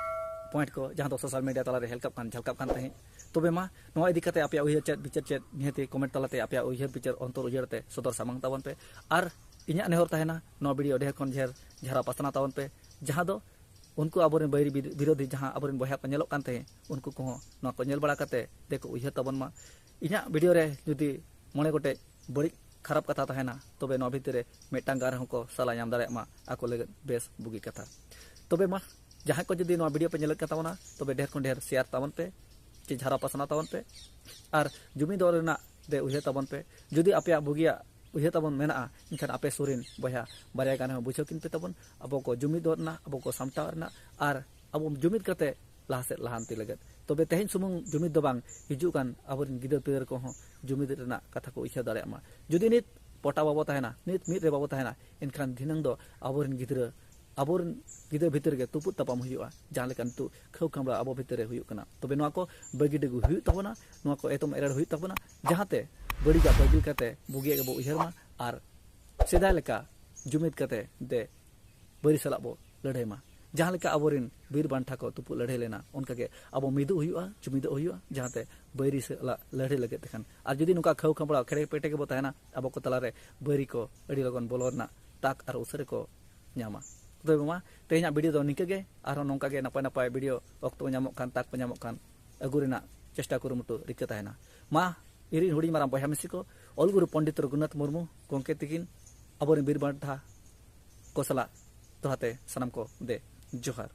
ᱯᱚᱭᱮᱱᱴ ᱠᱚ, ᱡᱟᱦᱟᱸ ᱫᱚ ᱥᱳᱥᱟᱞ ᱢᱤᱰᱤᱭᱟ ᱛᱟᱞᱟᱨᱮ ᱦᱮᱞᱠᱟᱜ ᱠᱟᱱ, ᱡᱷᱟᱞᱠᱟᱜ ᱠᱟᱱ ᱛᱟᱦᱮᱸᱫ᱾ ᱛᱚᱵᱮ ᱢᱟ, ᱱᱚᱣᱟ ᱤᱫᱤ ᱠᱟᱛᱮ ᱟᱯᱮᱭᱟᱜ ᱩᱭᱦᱟᱹᱨ ᱪᱮᱫ, ᱵᱤᱪᱟᱹᱨ ᱪᱮᱫ, ᱱᱤᱦᱟᱹᱛᱤ ᱠᱚᱢᱮᱱᱴ ᱛᱟᱞᱟᱛᱮ ᱟᱯᱮᱭᱟᱜ ᱩᱭᱦᱟᱹᱨ ᱵᱤᱪᱟᱹᱨ ᱚᱱᱛᱚᱨ ᱩᱭᱦᱟᱹᱨ ᱛᱮ ᱥᱚᱫᱚᱨ ᱥᱟᱢᱟᱝ ᱛᱟᱵᱚᱱ ᱯᱮ᱾ ᱟᱨ ᱤᱧᱟᱹᱜ ᱱᱮᱦᱚᱨ ᱛᱟᱦᱮᱱᱟ, ᱱᱚᱣᱟ ᱵᱷᱤᱰᱤᱭᱳ ᱰᱷᱮᱨ ᱠᱷᱚᱱ ᱰᱷᱮᱨ ᱡᱷᱟᱨᱟ ᱯᱟᱥᱱᱟᱣ ᱛᱟᱵᱚᱱ ᱯᱮ, ᱡᱟᱦᱟᱸ ᱫᱚ ᱩᱱᱠᱩ ᱟᱵᱚᱨᱮᱱ ᱵᱟᱹᱭᱨᱤ ᱵᱤᱨ-, ᱵᱤᱨᱳᱫᱷᱤ ᱡᱟᱦᱟᱸ ᱟᱵᱚᱨᱮᱱ ᱵᱚᱭᱦᱟ ᱠᱚ ᱧᱮᱞᱚᱜ ᱠᱟᱱ ᱛᱟᱦᱮᱸᱫ, ᱩᱱᱠᱩ ᱠᱚᱦᱚᱸ ᱱᱚᱣᱟ ᱠᱚ ᱧᱮᱞ ᱵᱟᱲᱟ ᱠᱟᱛᱮ ᱛᱮᱠᱚ ᱩᱭᱦᱟᱹᱨ ᱛᱟᱵᱚᱱ ᱢᱟ᱾ ᱤᱧᱟᱹᱜ ᱵᱷᱤᱰᱤᱭᱳ ᱨᱮ ᱡᱩᱫᱤ ᱢᱚᱬᱮ ᱜᱚᱴᱮᱡ ᱵᱟᱹᱲᱤᱡ ᱠᱷᱟᱨᱟᱯ ᱠᱟᱛᱷᱟ ᱛᱟᱦᱮᱱᱟ, ᱛᱚᱵᱮ ᱱᱚᱣᱟ ᱵᱷᱤᱛᱤᱨ ᱨᱮ ᱢᱤᱫᱴᱟᱝ ᱜᱟᱱ ᱨᱮᱦᱚᱸ ᱠᱚ ᱥᱟᱞᱟ ᱧᱟᱢ ᱫᱟᱲᱮᱭᱟᱜ ᱢᱟ ᱟᱠᱚ ᱞᱟᱹᱜᱤᱫ ᱵᱮᱥ ᱵᱩᱜᱤ ᱠᱟᱛᱷᱟ᱾ ᱛᱚᱵᱮ ᱢᱟ, ᱡᱟᱦᱟᱸᱭ ᱠᱚ ᱡᱩᱫᱤ ᱱᱚᱣᱟ ᱵᱷᱤᱰᱤᱭᱳ ᱯᱮ ᱧᱮᱞᱮᱫ ᱠᱟᱱ ᱛᱟᱵᱚᱱᱟ, ᱛᱚᱵᱮ ᱰᱷᱮᱨ ᱠᱷᱚᱱ ᱰᱷᱮᱨ ᱥᱮᱭᱟᱨ ᱛᱟᱵᱚᱱ ᱯᱮ, ᱪᱮ ᱡᱷᱟᱨᱟ ᱯᱟᱥᱱᱟᱣ ᱛᱟᱵᱚᱱ ᱯᱮ, ᱟᱨ ᱡᱩᱢᱤᱫᱚᱜ ᱨᱮᱱᱟᱜ ᱫᱮ ᱩᱭᱦᱟᱹᱨ ᱛᱟᱵᱚᱱ ᱯᱮ᱾ ᱡᱩᱫᱤ ᱟᱯᱮᱭᱟᱜ ᱵᱩᱜᱤᱭᱟᱜ ᱩᱭᱦᱟᱹᱨ ᱛᱟᱵᱚᱱ ᱢᱮᱱᱟᱜᱼᱟ, ᱮᱱᱠᱷᱟᱱ ᱟᱯᱮ ᱥᱩᱨ ᱨᱮᱱ ᱵᱚᱭᱦᱟ ᱵᱟᱨᱭᱟ ᱜᱟᱱ ᱦᱚᱸ ᱵᱩᱡᱷᱟᱹᱣ ᱠᱤᱱ ᱯᱮ ᱛᱟᱵᱚᱱ, ᱟᱵᱚ ᱠᱚ ᱡᱩᱢᱤᱫᱚᱜ ᱨᱮᱱᱟᱜ, ᱟᱵᱚ ᱠᱚ ᱥᱟᱢᱴᱟᱣ ᱨᱮᱱᱟᱜ, ᱟᱨ ᱟᱵᱚ ᱡᱩᱢᱤᱫ ᱠᱟᱛᱮ ᱞᱟᱦᱟ ᱥᱮᱫ ᱞᱟᱦᱟᱱᱛᱤ ᱞᱟᱹᱜᱤᱫ᱾ ᱛᱚᱵᱮ ᱛᱮᱦᱮᱧ ᱥᱩᱢᱩᱝ ᱡᱩᱢᱤᱫ ᱫᱚ ᱵᱟᱝ, ᱦᱤᱡᱩᱜ ᱠᱟᱱ ᱟᱵᱚᱨᱮᱱ ᱜᱤᱫᱟᱹᱨ ᱯᱤᱫᱟᱹᱨ ᱠᱚᱦᱚᱸ ᱡᱩᱢᱤᱫ ᱨᱮᱱᱟᱜ ᱠᱟᱛᱷᱟ ᱠᱚ ᱩᱭᱦᱟᱹᱨ ᱫᱟᱲᱮᱭᱟᱜ ᱢᱟ᱾ ᱡᱩᱫᱤ ᱱᱤᱛ ᱯᱚᱴᱟ ᱵᱟᱵᱚ ᱛᱟᱦᱮᱱᱟ, ᱱᱤᱛ ᱢᱤᱫ ᱨᱮ ᱵᱟᱵᱚ ᱛᱟᱦᱮᱱᱟ, ᱮᱱᱠᱷᱟᱱ ᱫᱷᱤᱱᱟᱹᱝ ᱫᱚ ᱟᱵᱚᱨᱮᱱ ᱜᱤᱫᱽᱨᱟᱹ, ᱟᱵᱚᱨᱮᱱ ᱜᱤᱫᱽᱨᱟᱹ ᱵᱷᱤᱛᱤᱨ ᱨᱮᱜᱮ ᱛᱩᱯᱩᱫ ᱛᱟᱯᱟᱢ ᱦᱩᱭᱩᱜᱼᱟ᱾ ᱡᱟᱦᱟᱸ ᱞᱮᱠᱟ ᱱᱤᱛᱚᱜ ᱠᱷᱟᱹᱣ ᱠᱷᱟᱢᱲᱟ ᱟᱵᱚ ᱵᱷᱤᱛᱤᱨ ᱨᱮ ᱦᱩᱭᱩᱜ ᱠᱟᱱᱟ, ᱛᱚᱵᱮ ᱱᱚᱣᱟ ᱠᱚ ᱵᱟᱹᱜᱤ ᱰᱟᱹᱜᱩ ᱦᱩᱭᱩᱜ ᱛᱟᱵᱚᱱᱟ, ᱱᱚᱣᱟ ᱠᱚ ᱮᱛᱚᱢ ᱮᱨᱮᱲ ᱦᱩᱭᱩᱜ ᱛᱟᱵᱚᱱᱟ, ᱡᱟᱦᱟᱸᱛᱮ ᱵᱟᱹᱲᱤᱡᱟᱜ ᱵᱟᱹᱜᱤ ᱠᱟᱛᱮ ᱵᱩᱜᱤᱭᱟᱜ ᱜᱮᱵᱚ ᱩᱭᱦᱟᱹᱨ ᱢᱟ ᱟᱨ ᱥᱮᱫᱟᱭ ᱞᱮᱠᱟ ᱡᱩᱢᱤᱫ ᱠᱟᱛᱮ ᱫᱮ ᱵᱟᱹᱭᱨᱤ ᱥᱟᱞᱟᱜ ᱵᱚ ᱞᱟᱹᱲᱦᱟᱹᱭ ᱢᱟ᱾ ᱡᱟᱦᱟᱸ ᱞᱮᱠᱟ ᱟᱵᱚᱨᱮᱱ ᱵᱤᱨ ᱵᱟᱱᱴᱟ ᱠᱚ ᱛᱩᱯᱩᱫ ᱞᱟᱹᱲᱦᱟᱹᱭ ᱞᱮᱱᱟ, ᱚᱱᱠᱟᱜᱮ ᱟᱵᱚ ᱢᱤᱫᱚᱜ ᱦᱩᱭᱩᱜᱼᱟ, ᱡᱩᱢᱤᱫᱚᱜ ᱦᱩᱭᱩᱜᱼᱟ, ᱡᱟᱦᱟᱸᱛᱮ ᱵᱟᱹᱭᱨᱤ ᱥᱟᱞᱟᱜ ᱞᱟᱹᱲᱦᱟᱹᱭ ᱞᱟᱹᱜᱤᱫ ᱛᱮᱠᱷᱟᱱ᱾ ᱟᱨ ᱡᱩᱫᱤ ᱱᱚᱝᱠᱟ ᱠᱷᱟᱹᱣ ᱠᱷᱟᱢᱲᱟᱣ ᱠᱷᱮᱲᱮ ᱯᱮᱴᱮ ᱜᱮᱵᱚ ᱛᱟᱦᱮᱱᱟ, ᱟᱵᱚ ᱠᱚ ᱛᱟᱞᱟᱨᱮ ᱵᱟᱹᱭᱨᱤ ᱠᱚ ᱟᱹᱰᱤ ᱞᱚᱜᱚᱱ ᱵᱚᱞᱚ ᱨᱮᱱᱟᱜ ᱛᱟᱠ ᱟᱨ ᱩᱥᱟᱹᱨᱟ ᱠᱚ ᱧᱟᱢᱟ᱾ ᱛᱚᱵᱮ ᱢᱟ, ᱛᱮᱦᱮᱧᱟᱜ ᱵᱷᱤᱰᱤᱭᱳ ᱫᱚ ᱱᱤᱝᱠᱟᱹ ᱜᱮ᱾ ᱟᱨᱦᱚᱸ ᱱᱚᱝᱠᱟ ᱜᱮ ᱱᱟᱯᱟᱭ ᱱᱟᱯᱟᱭ ᱵᱷᱤᱰᱤᱭᱳ ᱚᱠᱛᱚ ᱧᱟᱢᱚᱜ ᱠᱷᱟᱱ, ᱛᱟᱠ ᱠᱚ ᱧᱟᱢᱚᱜ ᱠᱷᱟᱱ, ᱟᱹᱜᱩ ᱨᱮᱱᱟᱜ ᱪᱮᱥᱴᱟ ᱠᱩᱨᱩᱢᱩᱴᱩ ᱨᱤᱠᱟᱹ ᱛᱟᱦᱮᱱᱟ᱾ ᱢᱟ, ᱤᱧᱨᱮᱱ ᱦᱩᱰᱤᱧ ᱢᱟᱨᱟᱝ ᱵᱚᱭᱦᱟ ᱢᱤᱥᱤ ᱠᱚ, ᱚᱞ ᱜᱩᱨᱩ ᱯᱚᱱᱰᱤᱛ ᱨᱚᱜᱷᱩᱱᱟᱛᱷ ᱢᱩᱨᱢᱩ ᱜᱚᱢᱠᱮ ᱛᱤᱠᱤᱱ ᱟᱵᱚᱨᱮᱱ ᱵᱤᱨ ᱵᱟᱱᱴᱟ ᱠᱚ ᱥᱟᱞᱟᱜ ᱫᱚᱦᱲᱟᱛᱮ ᱥᱟᱱᱟᱢ ᱠᱚ ᱫᱮ ᱡᱚᱦᱟᱨ᱾